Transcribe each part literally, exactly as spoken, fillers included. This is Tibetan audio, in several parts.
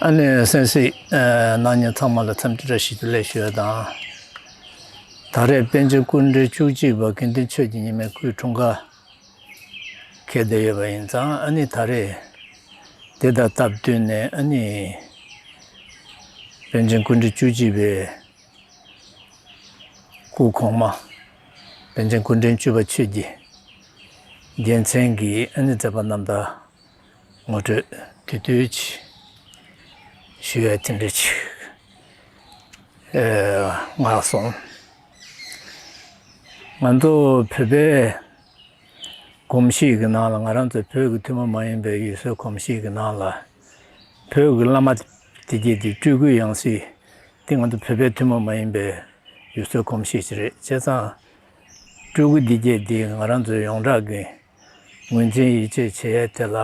ཨ་ནི་གསན་གཟིགས་གནང་མཁན་ཚང་མ་ལ་འཚམས་འདྲི་བཀྲ་ཤིས་བདེ་ལེགས་ཞུ་ཡ་དང་། ད་རེས་པཎ་ཆེན་སྐུ་ཕྲེང་བཅུ་གཅིག་པ་དགེ་འདུན་ཆོས་ཀྱི་ཉི་མའི་སྐུའི་འཁྲུངས་སྐར་འཁེལ་བསྡད་ཡོད་པ་ཡིན་ཙང་། ཨ་ནི་ད་རེས་དེ་དང་སྟབས་བསྟུན་ནས། ཨ་ནི་པཎ་ཆེན་སྐུ་ཕྲེང་བཅུ་གཅིག་པའི་སྐུ་གོང་མ་པཎ་ཆེན་སྐུ་ཕྲེང་བཅུ་པ་ཆོས་ཀྱི་རྒྱལ་མཚན་གྱི་ཨ་ནི་མཛད་པ་རྣམ་ཐར་ངོ་སྤྲོད་དུས་དུས་ཅིག་ཞུ་ཡ་དེ་འདྲ་ཅིག་ཨེ་མངགས་སོང་། ང་ཚོ་བོད་པའི་གོམས་གཤིས་ཀྱི་ནང་ལ། ང་རང་ཚོ་བོད་ཀྱི་ཐུན་མོང་མ་ཡིན་པའི་ཡུལ་སྲོལ་གོམས་གཤིས་ཀྱི་ནང་ལ། བོད་ཀྱི་བླ་མ་དེ་གྱད་དེ་སྤྲུལ་སྐུའི་ཡང་སྲིད་དེ་ང་ཚོ་བོད་པའི་ཐུན་མོང་མ་ཡིན་པའི་ཡུལ་སྲོལ་གོམས་གཤིས་ཤིག་རེད། བྱས་ཙང་སྤྲུལ་སྐུ་དེ་གྱད་དེ་ང་རང་ཚོའི་ཡོངས་གྲགས་ཀྱི་ངོས་འཛིན་ཡིད་ཆེས་བྱེད་ཡས་དེ་ལ།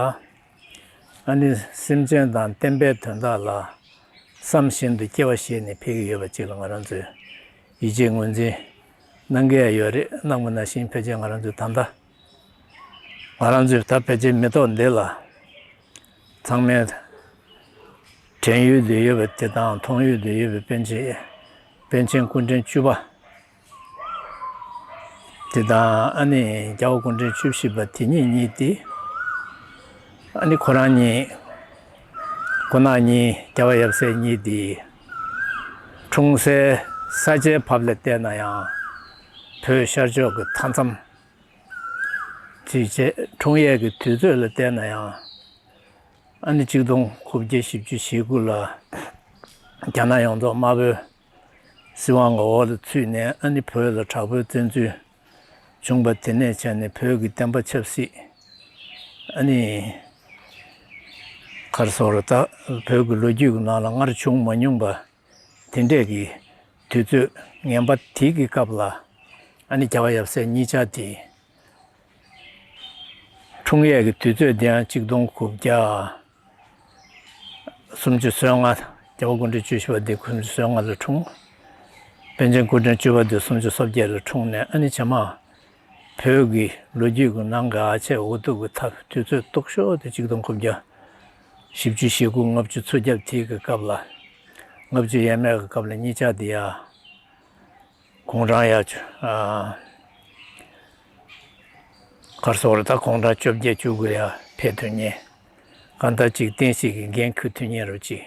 ཨ་ནི་སེམས་ཅན་དང་བསྟན་པའི་དོན་དག་ལ་བསམ་བཞིན་དུ་སྐྱེ་བ་བཞེས་ནས་ཕེབས་ཀྱི་ཡོད་པ་ཅིག་ལ་ང་རང་ཚོས་ཡིད་ཆེས་ངོས་འཛིན་གནང་གི་ཡོད་རེད། གནང་བ་ནང་བཞིན་ཕལ་ཆེར་ང་རང་ཚོས་ད་ལྟ་ང་རང་ཚོས་ད་ཕལ་ཆེར་མི་ཐོག་འདི་ལ་ཚང་མས་དྲན་ཡོད་དུ་ཡོད་པ་དེ་དང་མཐོང་ཡོད་དུ་ཡོད་པའི་པཎ་ཆེན། པཎ་ཆེན་སྐུ་ཕྲེང་བཅུ་པ་དེ་དང་། ཨ་ནི་རྒྱལ་བ་སྐུ་ཕྲེང་བཅུ་བཞི་པ་དེ་གཉིས་གཉིས་དེ། ཨ་ནི་ཁོ་རང་གཉིས་ཁོ་ན་གཉིས། རྒྱལ་བ་ཡབ་སྲས་གཉིས་དེ་འཁྲུངས་སའི་ས་ཆའི་བབ་ལ་བལྟས་ན་ཡང་བོད་ཤར་ཕྱོགས་ཀྱི་མཐའ་མཚམས་ཅིག་བྱས། འཁྲུངས་ཡས་ཀྱི་དུས་ཚོད་ལ་བལྟས་ན་ཡང་། ཨ་ནི་ཆིག་སྟོང་དགུ་བརྒྱ་བཞི་བཅུ་ཞེ་དགུ་ལ་རྒྱ་ནག་ཡོངས་རྫོགས་དམར་པོའི་སྲིད་དབང་གི་འོག་ལ་ཚུད་ནས། ཨ་ནི་བོད་ལ་དྲག་པོའི་བཙན་འཛུལ་བྱུང་བ་དེ་ནས་བྱས་ནས་བོད་ཀྱི་བསྟན་པ་ཆབ་སྲིད། ཨ་ནི་ག་རེ་ཟེར་དགོས་རེད། ད་བོད་ཀྱི་ལོ་རྒྱུས་ཀྱི་ནང་ལ་སྔར་བྱུང་མ་མྱོང་པ་དེ་འདྲས་ཀྱི་དུས་ཚོད་ངན་པ་དེ་གི་སྐབས་ལ། ཨ་ནི་རྒྱལ་བ་ཡབ་སྲས་གཉིས་ཆ་དེ་འཁྲུངས་ཡས་ཀྱི་དུས་ཚོད་དེ་ཡང་ཆིག་སྟོང་དགུ་བརྒྱ་སུམ་ཅུ་སོ་ལྔ། རྒྱལ་བ་སྐུ་ཕྲེང་བཅུ་བཞི་པ་དེ་སུམ་ཅུ་སོ་ལྔ་ལ་འཁྲུངས། པཎ་ཆེན་སྐུ་ཕྲེང་བཅུ་པ་དེ་སུམ་ཅུ་སོ་བརྒྱད་ལ་འཁྲུངས་ནས། ཨ་ནི་ཇེ་མང་བོད་ཀྱི་ལོ་རྒྱུས་ཀྱི་ནང་གི་ཨ་ཆད་འུ་ཐུག་གི་ཐབས་དུས་ཚོད་སྟོགས་ཤོས་དེ་ཆིག་སྟོང་དགུ་བརྒྱ་བཞི་བཅུ་ཞེ་དགུ། ལྔ་བཅུ་ཚུ་རྒྱབ་དེ་གི་སྐབས་ལ། ལྔ་བཅུ་ཡས་མས་ཀྱི་སྐབས་ལ་གཉིས་ཆ་དེ་ཡ། དགུང་གྲངས་ཡ་ཆུ་ཨ་ག་རེ་ཟེར་དགོས་རེད། ད་དགུང་གྲངས་བཅོ་བརྒྱད་བཅུ་དགུ་ལ་ཡ་ཕེབས་ཐུབ་མཁན། གང་ལྟར་ཅིག་བསྟན་སྲིད་ཀྱི་འགན་འཁུར་ཐུབ་མཁན་རུ་ཅིག་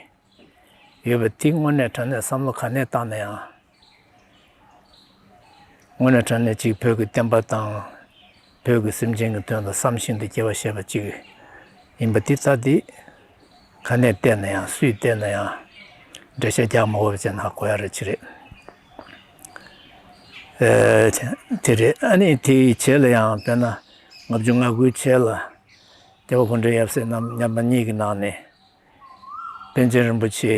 ཡོད་པ་དེ་དངོས་གནས་དྲང་གནས་བསམ་བློ་ག་ནས་བཏང་ན་ཡང་། དངོས་གནས་དྲང་གནས་ཅིག་བོད་ཀྱི་བསྟན་པ་དང་བོད་ཀྱི་སེམས་ཅན་གྱི་དོན་ལ་བསམ་བཞིན་དུ་སྐྱེ་བ་བཞེས་པ་ཅིག་ཡིན་པ་དེ་ལྟ་སྟེ། ག་ནས་བལྟས་ན་ཡང་། སུས་བལྟས་ན་ཡང་འགྲེལ་བཤད་རྒྱག་མ་དགོས་པ་བྱས་ན་ཧ་གོ་ཡ་རེད། ཅི་རེད། ཨེ། དེ་རེད། ཨ་ནི་དེའི་རྗེས་ལ་ཡང་དཔེར་ན་ལྔ་བཅུ་ང་དགུའི་རྗེས་ལ་རྒྱལ་བ་སྐུ་ཕྲེང་ཡབ་སྲས་རྣམ་མཉམ་པ་གཉིས་ཀྱི་ནང་ནས། པཎ་ཆེན་རིན་པོ་ཆེ་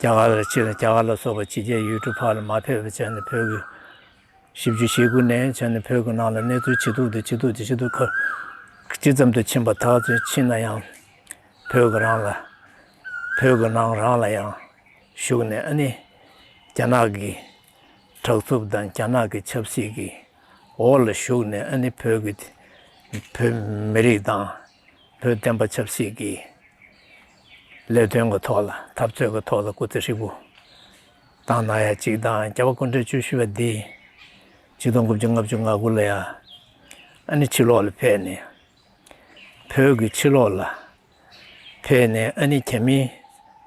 རྒྱ་གར་ལ་ཕྱིན། རྒྱ་གར་ལ་སོགས་པ་ཕྱི་རྒྱལ་ཡུལ་གྲུ་ཕར་ལ་མ་ཕེབས་པ་བྱས་ནས། བོད་ཀྱི་བཞི་བཅུ་ཞེ་དགུ་ནས་བྱས་ནས་བོད་ཀྱི་ནང་ལ་གནས་ཚུལ་ཇེ་སྡུག་དང་ཇེ་སྡུག་དང་ཇེ་སྡུག་ག་ཅི་ཙམ་དུ་ཕྱིན་པ། ད་ཚོད་ཕྱིན་ན་ཡང་བོད་ཀྱི་རང་ལ། བོད་ཀྱི་ནང་རང་ལ་ཡང་ཞུགས་ནས། ཨ་ནི་རྒྱ་ནག་གི་དྲག་རྩུབ་དང་རྒྱ་ནག་གི་ཆབ་སྲིད་ཀྱི་འོག་ལ་ཞུགས་ནས། ཨ་ནི་བོད་ཀྱི་བོད་མི་རིགས་དང་བོད་བསྟན་པ་ཆབ་སྲིད་ཀྱི་ལས་དོན་གྱི་ཐོག་ལ། འཐབ་རྩོད་ཀྱི་ཐོག་ལ་སྐུ་ཚེ་ཧྲིལ་པོ་བཏང་གནང་ཡ་གཅིག་དང་། རྒྱལ་བ་སྐུ་ཕྲེང་བཅུ་བཞི་པ་འདི་ཆིག་སྟོང་དགུ་བརྒྱ་ལྔ་བཅུ་ང་དགུ་ལ་ཡ། ཨ་ནི་ཕྱི་ལོགས་ལ་ཕེབས་ནས། བོད་ཀྱི་ཕྱི་ལོགས་ལ་ཕེབས་ནས། ཨ་ནི་རྒྱ་མིའི་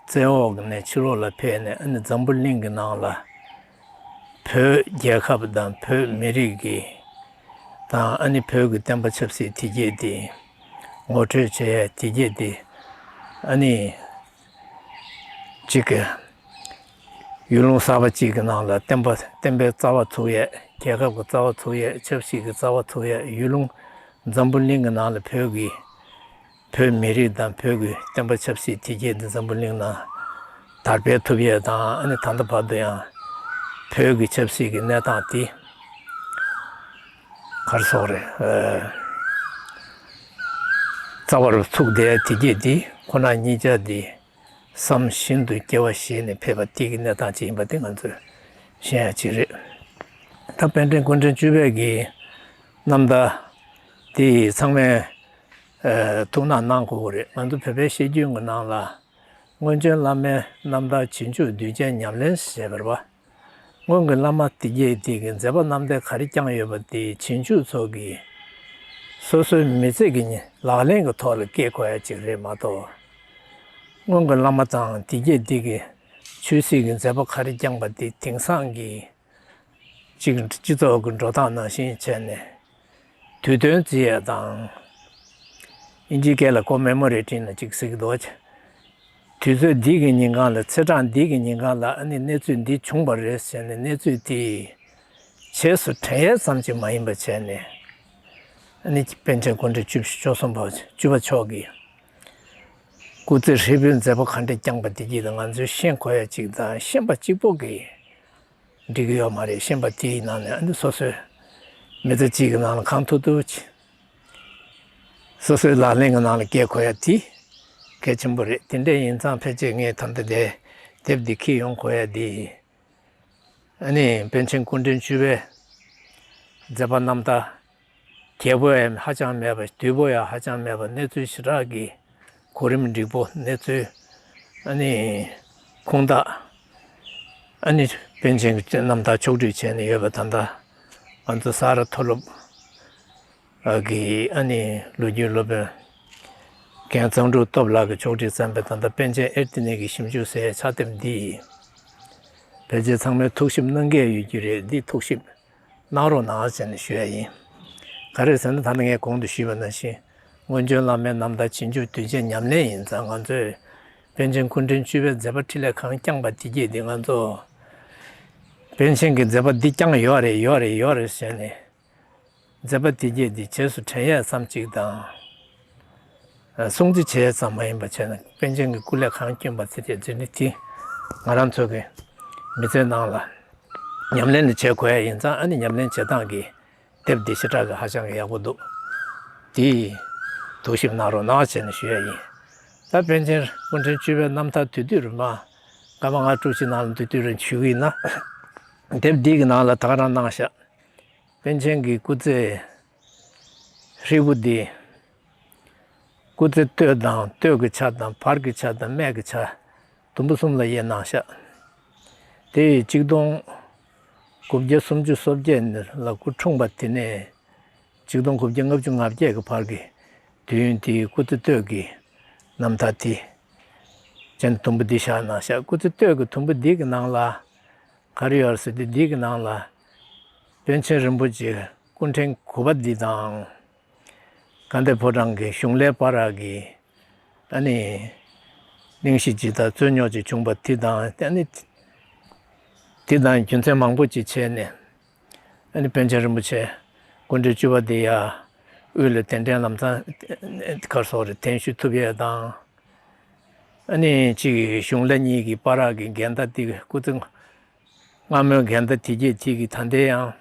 བཙན་འོག་ནས་ཕྱི་ལོགས་ལ་ཕེབས་ནས། ཨ་ནི་འཛམ་བུ་གླིང་གི་ནང་ལ་བོད་རྒྱལ་ཁབ་དང་བོད་མི་རིགས་ཀྱི་དང་། ཨ་ནི་བོད་ཀྱི་བསྟན་པ་ཆབ་སྲིད་དེ་གྱད་དེ་ངོ་སྤྲོད་བྱེད་ཡས་དེ་གྱད་དེ། ཨ་ནི་གཅིག་གི་ཡུལ་ལུང་གསར་པ་གཅིག་གི་ནང་ལ་བསྟན་པ། བསྟན་པའི་རྩ་བ་ཚུགས་ཡས། རྒྱལ་ཁབ་ཀྱི་རྩ་བ་ཚུགས་ཡས། ཆབ་སྲིད་ཀྱི་རྩ་བ་ཚུགས་ཡས། ཡུལ་ལུང་འཛམ་བུ་གླིང་གི་ནང་ལ་བོད་ཀྱི་བོད་མི་རིགས་དང་བོད་ཀྱི་བསྟན་པ་ཆབ་སྲིད་དེ་གྱད་དེ་འཛམ་བུ་གླིང་ནང་དར་སྤེལ་ཐུབ་ཡས་དང་། ཨ་ནི་ད་ལྟ་བར་དུ་ཡང་བོད་ཀྱི་ཆབ་སྲིད་ཀྱི་གནས་སྟངས་དེ་ག་རེ་ཟེར་དགོས་རེད། ཨ། རྩ་བར་ཚུགས་བསྡད་དེ་གྱད་དེ་ཁོ་ན་གཉིས་ཆ་དེ་བསམ་བཞིན་དུ་སྐྱེ་བ་བཞེས་ནས་ཕེབས་པ་དེ་གི་གནས་སྟངས་ཅིག་ཡིན་པ་དེ་ང་ཚོས་ཤེས་ཡ་ཅིག་རེད། ད་པཎ་ཆེན་སྐུ་ཕྲེང་བཅུ་པའི་གི་རྣམ་ཐར་དེ་ཚང་མས་ཨ་ཐུགས་སྣང་གནང་དགོས་ཀྱི་རེད། ང་ཚོ་བོད་པའི་བཤད་རྒྱུན་གྱི་ནང་ལ། སྔོན་བྱོན་བླ་མའི་རྣམ་ཐར་རྗེས་འཇུག་གདུལ་བྱའི་ཉམས་ལེན་ཞེས་པ་རེད་པ། སྔོན་གྱི་བླ་མ་དེ་གྱད་དེ་གིས་མཛད་པ་རྣམ་ཐར་ག་རེ་བསྐྱངས་ཡོད་པ་དེ་རྗེས་འཇུག་ཚོ་གིས་སོ་སོའི་མི་ཚེ་གི་ལག་ལེན་གྱི་ཐོག་ལ་བཀལ་དགོས་ཡ་ཅིག་རེད་མ་གཏོགས། སྔོན་གྱི་བླ་མ་དང་དེ་གྱད་དེ་གིས་ཆོས་སྲིད་ཀྱི་མཛད་པ་ག་རེ་བསྐྱངས་པ་དེ་དེང་སང་གི་ཅིག་སྤྱི་ཚོགས་ཀྱི་འགྲོ་སྟངས་ནང་བཞིན་བྱས་ནས་དུས་སྟོན་བརྩི་ཡས་དང་། ཨིན་ཇིའི་སྐད་ལ་ཀོ་མེ་མོ་རེ་ཊིང་ལ་ཅིག་ཟེར་གྱི་འདུག་བ། དུས་ཚོད་འདི་གི་ཉིན་གང་ལ་ཚེས་གྲངས་འདི་གི་ཉིན་གང་ལ་ཨ་ནི་གནས་ཚུལ་འདི་བྱུང་བ་རེད་ཟེར་ནས་གནས་ཚུལ་དེ་རྗེས་སུ་དྲན་ཡས་ཙམ་ཅིག་མ་ཡིན་པ་བྱས་ནས། ཨ་ནི་པཎ་ཆེན་སྐུ་ཕྲེང་བཅུ་བཅུ་གསུམ་པ་བཅུ་པ་མཆོག་གིས་སྐུ་ཚེ་ཧྲིལ་པོའི་མཛད་པ་ག་འདྲ་བསྐྱངས་པ་དེ་གྱད་ང་ཚོས་ཤེས་དགོས་ཡ་ཅིག་དང་ཤེས་པ་གཅིག་པོ་གིས་འགྲིག་གི་ཡོད་མ་རེད། ཤེས་པ་དེའི་ནང་ནས་ཨ་ནི་སོ་སོའི་མི་ཚེ་གཅིག་གི་ནང་ལ་གང་ཐུབ་ཐུབ་ཅིག་སོ་སོའི་ལག་ལེན་གྱི་ནང་ལ་བཀལ་དགོས་ཡ་དེ་གལ་ཆེན་པོ་རེད། དེ་འདྲ་ཡིན་ཙང་ཕལ་ཆེར་ངས་ད་ལྟ་དེ་དེབ་འདི་འཁྱེར་ཡོང་དགོས་ཡ་དེ། ཨ་ནི་པཎ་ཆེན་སྐུ་ཕྲེང་བཅུ་པའི་མཛད་པ་རྣམ་ཐར་རྒྱས་པོ་ཡང་ཧ་ཅང་མེད་པ། བསྡུས་པོ་ཡང་ཧ་ཅང་མེད་པ། གནས་ཚུལ་ཞེ་དྲག་གི་གོ་རིམ་འགྲིག་པོ། གནས་ཚུལ་ཨ་ནི་ཁུངས་དག། ཨ་ནི་པཎ་ཆེན་གྱི་རྣམ་ཐར་ཕྱོགས་བསྒྲིགས་བྱས་ནས་ཡོད་པ། ད་ལྟ་ང་ཚོ་ས་རཱ་མཐོ་སློབ་གི་ཨ་ནི་ལོ་རྒྱུས་སློབ་དཔོན་རྒན་གཙང་ཕྲུག་སྟོབས་ལགས་ཀྱིས་ཕྱོགས་བསྒྲིགས་བརྩམས་པའི་ད་ལྟ་པཎ་ཆེན་ཨེར་ཏེ་ནི་གི་ཞིབ་འཇུག་ཟེར་ཕྱག་དེབ་འདི་ཕལ་ཆེར་ཚང་མས་ཐུགས་ཞིབ་གནང་གི་ཡོད་རྒྱུ་རེད། འདི་ཐུགས་ཞིབ་གནང་རོགས་གནང་ཟེར་ནས་ཞུ་ཡ་ཡིན། ག་རེ་ཟེར་ན་ད་ནི་ངས་གོང་དུ་ཞུས་པ་ནང་བཞིན་སྔོན་བྱོན་བླ་མའི་རྣམ་ཐར་རྗེས་འཇུག་གདུལ་བྱའི་ཉམས་ལེན་ཡིན་ཙང་ང་ཚོས་པཎ་ཆེན་སྐུ་ཕྲེང་བཅུ་པའི་མཛད་པ་འཕྲིན་ལས་གང་བསྐྱངས་པ་དེ་གྱད་དེ་ང་ཚོ་པཎ་ཆེན་གྱི་མཛད་པ་འདི་བསྐྱངས་ཡོད་རེད་ཡོད་རེད་ཡོད་རེད་ཟེར་ནས། མཛད་པ་དེ་གྱད་འདི་རྗེས་སུ་དྲན་ཡས་ཙམ་ཅིག་དང་། སྲུང་བརྩི་བྱེད་ཡས་ཙམ་མ་ཡིན་པ་བྱས་ན་པཎ་ཆེན་གྱི་སྐུ་ལས་གང་བསྐྱོན་པ་ཚེ་དེ་འཛིན་ནི་དེ་ང་རང་ཚོ་གི་མི་ཚེའི་ནང་ལ་ཉམས་ལེན་ནི་བྱེད་དགོས་ཡ་ཡིན་ཙང་། ཨ་ནི་ཉམས་ལེན་བྱེད་སྟངས་ཀྱི་དེབ་འདི་ཞེ་དྲག་གི་ཧ་ཅང་གི་ཡག་པོ་འདུག་དེ་ཐུགས་ཞིབ་གནང་རོགས་གནང་བྱས་ནས་ཞུ་ཡ་ཡིན། ད་པཎ་ཆེན་སྐུ་ཕྲེང་བཅུ་པའི་རྣམ་ཐར་དེ་དུས་རིམ་པ་སྐར་མ་ལྔ་དྲུག་ཅིག་ནང་ལ་དེ་དུས་རིམ་ཞུ་གི་ཡིན་ན། དེབ་འདི་གི་ནང་ལ་ད་ག་རང་གནང་ཤག་པཎ་ཆེན་གྱི་སྐུ་ཚེ་ཧྲིལ་པོ་འདི། སྐུ་ཚེ་སྟོད་དང་སྟོད་ཀྱི་ཆ་དང་བར་གྱི་ཆ་དང་སྨད་ཀྱི་ཆ་དུམ་བུ་གསུམ་ལ་དབྱེ་གནང་ཤག་དེ་ཡི་གཅིག་སྟོང་དགུ་བརྒྱ་སུམ་ཅུ་སོ་བརྒྱད་ལ་སྐུ་འཁྲུངས་པ་དེ་ནས་གཅིག་སྟོང་དགུ་བརྒྱ་ལྔ་བཅུ་ང་བརྒྱད་ཀྱི་བར་གྱི་དུས་ཡུན་དེའི་སྐུ་ཚེ་སྟོད་ཀྱི་རྣམ་ཐར་དེ་ཅན་དུམ་བུ་འདི་བཞག་གནང་ཤག་སྐུ་ཚེ་སྟོད་ཀྱི་དུམ་བུ་འདི་གི་ནང་ལ་ག་རེ་ཡོད་ཟེར་དུས་འདི་གི་ནང་ལ་པཎ་ཆེན་རིན་པོ་ཆེ་སྐུ་ཕྲེང་དགུ་པ་འདི་དང་། དགའ་ལྡན་ཕོ་བྲང་གི་གཞུང་ལས་སྤ་རག་གི་ཨ་ནི་གླེང་གཞི་ཇི་ལྟར་རྩོད་རྙོག་ཅིག་བྱུང་པ་དེ་དང་། ཨ་ནི་དེ་དང་རྒྱུ་མཚན་མང་པོ་ཅིག་བྱས་ནས། ཨ་ནི་པཎ་ཆེན་རིན་པོ་ཆེ་སྐུ་ཕྲེང་བཅུ་པ་དེ་ཡར་དབུས་ལ་གདན་འདྲེན་ལམ་སང་གར་སོགས་རེ་གདན་ཞུ་ཐུབ་ཡས་དང་། ཨ་ནི་གཅིག་གཞུང་ལས་གཉིས་ཀྱི་སྤ་རག་གི་འགལ་ཟླ་དེ་སྐུ་ཚེ་སྔ་མོའི་འགལ་ཟླ་དེ་གྱད་དེ་གི་ད་ལྟའི་ཡང་།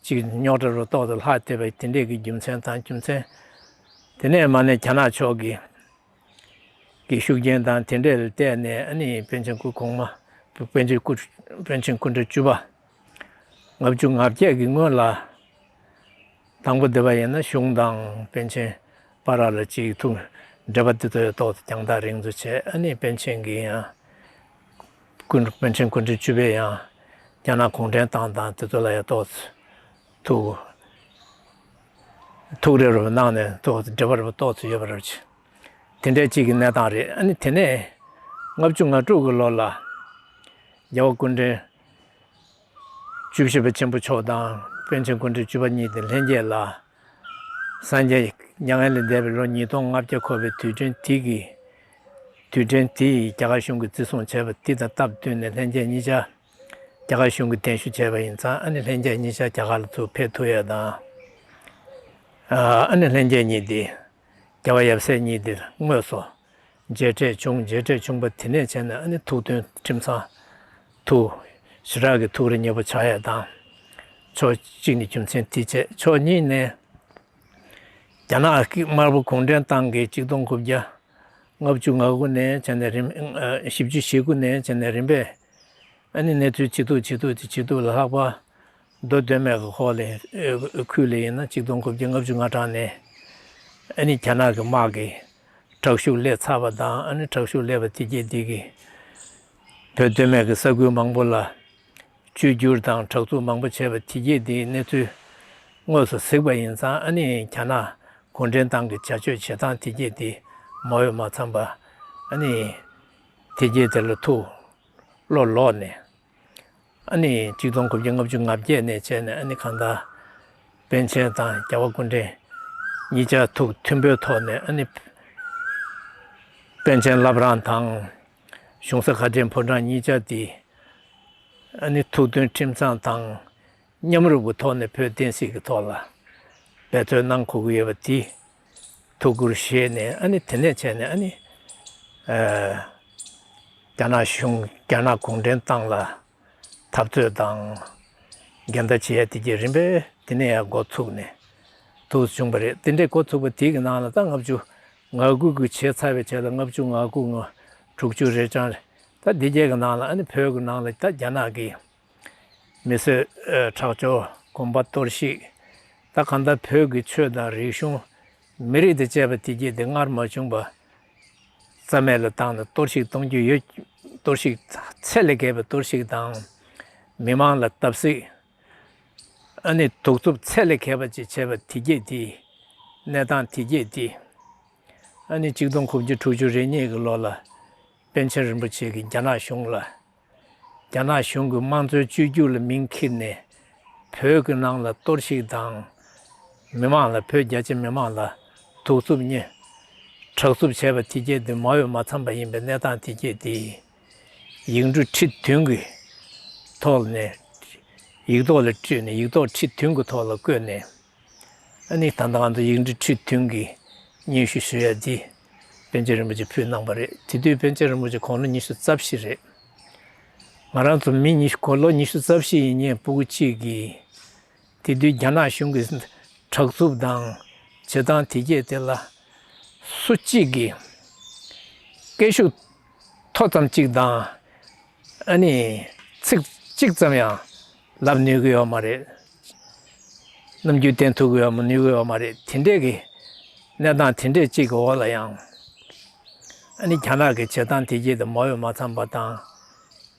ཅིག་རྙོག་དྲ་རུ་ཏོག་ཙམ་ལྷག་བསྡད་པ་དེ་འདྲས་ཀྱི་རྒྱུ་མཚན་དང་རྒྱུ་མཚན། དེ་ནས་མ་ནས་རྒྱ་ནག་ཕྱོགས་ཀྱི་ཀྱི་ཤུགས་རྐྱེན་དང་དེ་འདྲས་ལ་བལྟས་ནས། ཨ་ནི་པཎ་ཆེན་སྐུ་གོང་མ་པཎ་ཆེན་སྐུ་པཎ་ཆེན་སྐུ་ཕྲེང་བཅུ་པ་ལྔ་བཅུ་ང་བརྒྱད་ཀྱི་སྔོན་ལ། དང་པོ་བསྡུས་པ་ཡིན་ན་གཞུང་དང་པཎ་ཆེན་བར་ལ་ཅིག་ཐུག་འབྲེལ་བ་དེ་ཚོ་ཡང་ཏོག་ཙམ་རྒྱང་ཐག་རིང་ཚོ་བྱས། ཨ་ནི་པཎ་ཆེན་གྱི་ཡང་སྐུ་པཎ་ཆེན་སྐུ་ཕྲེང་བཅུ་པས་ཡང་རྒྱ་ནག་གུང་ཁྲན་ཏང་དང་དེ་ཚོ་ལ་ཡང་ཏོག་ཙམ་ཐུག་ཐུགས་རེ་རུ་གནང་ནས་ཏོག་ཙམ་འབྲེལ་བ་རུ་ཏོག་ཙམ་ཡོད་པ་རེད། དེ་འདྲའི་གཅིག་གི་གནས་སྟངས་རེད། ཨ་ནི་དེ་ནས་ལྔ་བཅུ་ང་དྲུག་གི་ལོ་ལ་རྒྱལ་བ་སྐུ་ཕྲེང་བཅུ་བཞི་པ་ཆེན་པོ་མཆོག་དང་པཎ་ཆེན་སྐུ་ཕྲེང་བཅུ་པ་གཉིས་དེ་ལྷན་རྒྱས་ལ། སངས་རྒྱས་མྱ་ངན་ལས་འདས་པའི་ལོ་ཉིས་སྟོང་ལྔ་བརྒྱ་འཁོར་བའི་དུས་དྲན་དེ་གི་དུས་དྲན་དེ་རྒྱ་གར་གཞུང་གིས་བརྩི་སྲུང་བྱས་པ་དེ་དང་སྟབས་བསྟུན་ནས་ལྷན་རྒྱས་གཉིས་ཆ་རྒྱ་གར་གཞུང་གིས་གདན་ཞུ་བྱས་པ་ཡིན་ཙང་། ཨ་ནི་ལྷན་རྒྱས་གཉིས་ཆ་རྒྱ་གར་ལ་ཚུར་ཕེབས་ཐུབ་ཡས་དང་། ཨ་ནི་ལྷན་རྒྱས་གཉིས་དེ་རྒྱལ་བ་ཡབ་སྲས་གཉིས་དེ་དངོས་སུ་མཇལ་འཕྲད་བྱུང་། མཇལ་འཕྲད་བྱུང་པ་དེ་ནས་བྱས་ནས་ཨ་ནི་ཐུགས་མཐུན་ཁྲིམས་གཙང་། ཐུགས་ཞེ་དྲག་གི་ཐུགས་རེ་མཉེས་པོ་ཆགས་ཡས་དང་། ཕྱོགས་གཅིག་ནས་རྒྱུ་མཚན་དེ་བྱས། ཕྱོགས་གཉིས་ནས་རྒྱ་ནག་གི་དམར་པོ་གུང་ཁྲན་ཏང་གིས་གཅིག་སྟོང་དགུ་བརྒྱ་ལྔ་བཅུ་ང་དགུ་ནས་བྱས་ནས་རིམ་ཨ་བཞི་བཅུ་ཞེ་དགུ་ནས་བྱས་ནས་རིམ་པས་ཨ་ནི་གནས་ཚུལ་ཇེ་སྡུག་ཇེ་སྡུག་དེ་ཇེ་སྡུག་ལ་ལྷག་པ། མདོ་སྟོད་སྨད་ཀྱི་ཁོག་ལ་ཨ་ཁུལ་ལ་ཡིན་ན་གཅིག་སྟོང་དགུ་བརྒྱ་ལྔ་བཅུ་ང་གྲངས་ནས་ཨ་ནི་རྒྱ་ནག་གི་དམག་གིས་ དྲག་ཤུགས་སླེབས་ཚར་བ་དང་། ཨ་ནི་དྲག་ཤུགས་སླེབས་པ་དེ་རྗེས་དེ་གི་བོད་སྟོད་སྨད་ཀྱི་ས་ཁུལ་མང་པོ་ལ་བཅོས་བསྒྱུར་དང་དྲག་འཛུགས་མང་པོ་བྱས་པ་དེ་རྗེས་དེའི་གནས་ཚུལ་དངོས་སུ་གཟིགས་པ་ཡིན་ཙང་། ཨ་ནི་རྒྱ་ནག་གུང་ཁྲན་ཏང་གི་བྱ་སྤྱོད་བྱེད་སྟངས་དེ་རྗེས་དེ་མ་འོས་མ་འཚམས་པ། ཨ་ནི་དེ་རྗེས་དེ་ལ་ཐུགས་བློ་ལོག་ནས། ཨ་ནི་གཅིག་སྟོང་དགུ་བརྒྱ་ལྔ་བཅུ་ང་བརྒྱད་ནས་བྱས་ནས། ཨ་ནི་གང་ལྟར་པཎ་ཆེན་དང་རྒྱལ་བ་སྐུ་ཕྲེང་གཉིས་ཆ་ཐུགས་མཐུན་པོའི་ཐོག་ནས། ཨ་ནི་པཎ་ཆེན་བླ་བྲང་དང་གཞུང་ས་བཀའ་དྲིན་ཕོ་བྲང་གཉིས་ཆ་དེ། ཨ་ནི་ཐུགས་མཐུན་ཁྲིམས་གཙང་དང་མཉམ་རུབ་ཀྱི་ཐོག་ནས་བོད་བསྟན་སྲིད་ཀྱི་ཐོག་ལ་འབད་རྩོལ་གནང་དགོས་ཀྱི་ཡོད་པ་དེ་ཐུགས་ཁུར་བཞེས་ནས། ཨ་ནི་དེ་ནས་བྱས་ནས། ཨ་ནི་ཨ་རྒྱ་ནག་གཞུང་། རྒྱ་ནག་གུང་ཁྲན་ཏང་ལ་འཐབ་རྩོད་དང་འགལ་ཟླ་བྱེད་ཡ་དེ་གྱད་རིམ་པས་དེ་ནས་ཡར་འགོ་ཚུགས་ནས་འདུག་བྱུང་བ་རེད། དེ་འདྲའི་འགོ་ཚུགས་པ་དེ་གི་ནང་ལ་ད་ལྔ་བཅུ་ང་དགུ་གི་བྱས་ཚར་བའི་རྗེས་ལ། ལྔ་བཅུ་ང་དགུ། ང་དྲུག་ཅུ་རེ་གྲངས་རེད། ད་དེ་གྱད་གི་ནང་ལ། ཨ་ནི་བོད་ཀྱི་ནང་ལ་ད་རྒྱ་ནག་གི་མི་གསོད་ཁྲག་སྦྱོར། གོམ་པ་གཏོར་བཤིག། ད་གང་ལྟར་བོད་ཀྱི་ཆོས་དང་རིག་གཞུང་། མི་རིགས་དང་བཅས་པ་དེ་གྱད་དེ་སྔར་མ་བྱུང་བ་རྩ་མེད་ལ་བཏང་ནས་གཏོར་བཤིག་གཏོང་རྒྱུ་ཡོད། གཏོར་བཤིག་ཚད་ལས་བརྒལ་བའི་གཏོར་བཤིག་དང་། མི་མང་ལ་བརྡབ་གསིག། ཨ་ནི་གདུག་རྩུབ་ཚད་ལས་བརྒལ་བ་ཅིག་བྱས་པ་དེ་གྱད་དེ། གནས་སྟངས་དེ་གྱད་དེ། ཨ་ནི་གཅིག་སྟོང་དགུ་བརྒྱ་དྲུག་ཅུ་རེ་གཉིས་ཀྱི་ལོ་ལ་པཎ་ཆེན་རིན་པོ་ཆེ་གིས་རྒྱ་ནག་གཞུང་ལ། རྒྱ་ནག་གཞུང་གི་དམངས་གཙོའི་བཅོས་བསྒྱུར་ལ་མིང་འཁྱེར་ནས་བོད་ཀྱི་ནང་ལ་གཏོར་བཤིག་དང་། མི་མང་ལ། བོད་རྒྱ་ཆེ་མི་མང་ལ་གདུག་རྩུབ་བསྙལ། དྲག་རྩུབ་བྱས་པ་དེ་གྱད་དེ་མ་འོས་མ་འཚམས་པ་ཡིན་པའི་གནས་སྟངས་དེ་གྱད་དེ། ཡིག་འབྲུ་ཁྲི་བདུན་གྱི་ཐོག་ནས། ཡིག་ཐོག་ལ་བྲིས་ནས། ཡིག་ཐོག་ཁྲི་བདུན་གྱི་ཐོག་ལ་བཀོད་ནས། ཨ་ནི་ད་ལྟ་ང་ཚོ་ཡིག་འབྲུ་ཁྲི་བདུན་གྱི་སྙན་ཞུ་ཞུ་ཡ་འདི་པཎ་ཆེན་རིན་པོ་ཆེ་ཕུལ་གནང་བ་རེད། དེ་དུས་པཎ་ཆེན་རིན་པོ་ཆེ་དགུང་ལོ་ཉི་ཤུ་རྩ་བཞི་རེད། ང་རང་ཚོ་མི་ཉི་ཤུ། དགུང་ལོ་ཉི་ཤུ་རྩ་བཞི་ཡིན་མཁན་སྤུ་གུ་གཅིག་གིས། དེ་དུས་རྒྱ་ནག་གཞུང་གི་དྲག་རྩུབ་དང་བྱེད་སྟངས་དེ་གྱད་དེ་ལ་སུ་གཅིག་གིས་སྐད་ཤུགས་མཐོ་ཙམ་གཅིག་དང་། ཨ་ནི་ཚིག་གཅིག་ཙམ་ཡང་ལབ་ནུས་ཀྱི་ཡོད་མ་རེད། རྣམ་འགྱུར་བསྟན་ཐུབ་ཀྱི་ཡོད་མ། ནུས་ཀྱི་ཡོད་མ་རེད། དེ་འདྲས་ཀྱི་གནས་སྟངས་དེ་འདྲས་གཅིག་གི་འོག་ལ་ཡང་། ཨ་ནི་རྒྱ་ནག་གི་བྱེད་སྟངས་དེ་གྱད་དེ་མ་འོས་མ་འཚམས་པ་དང་།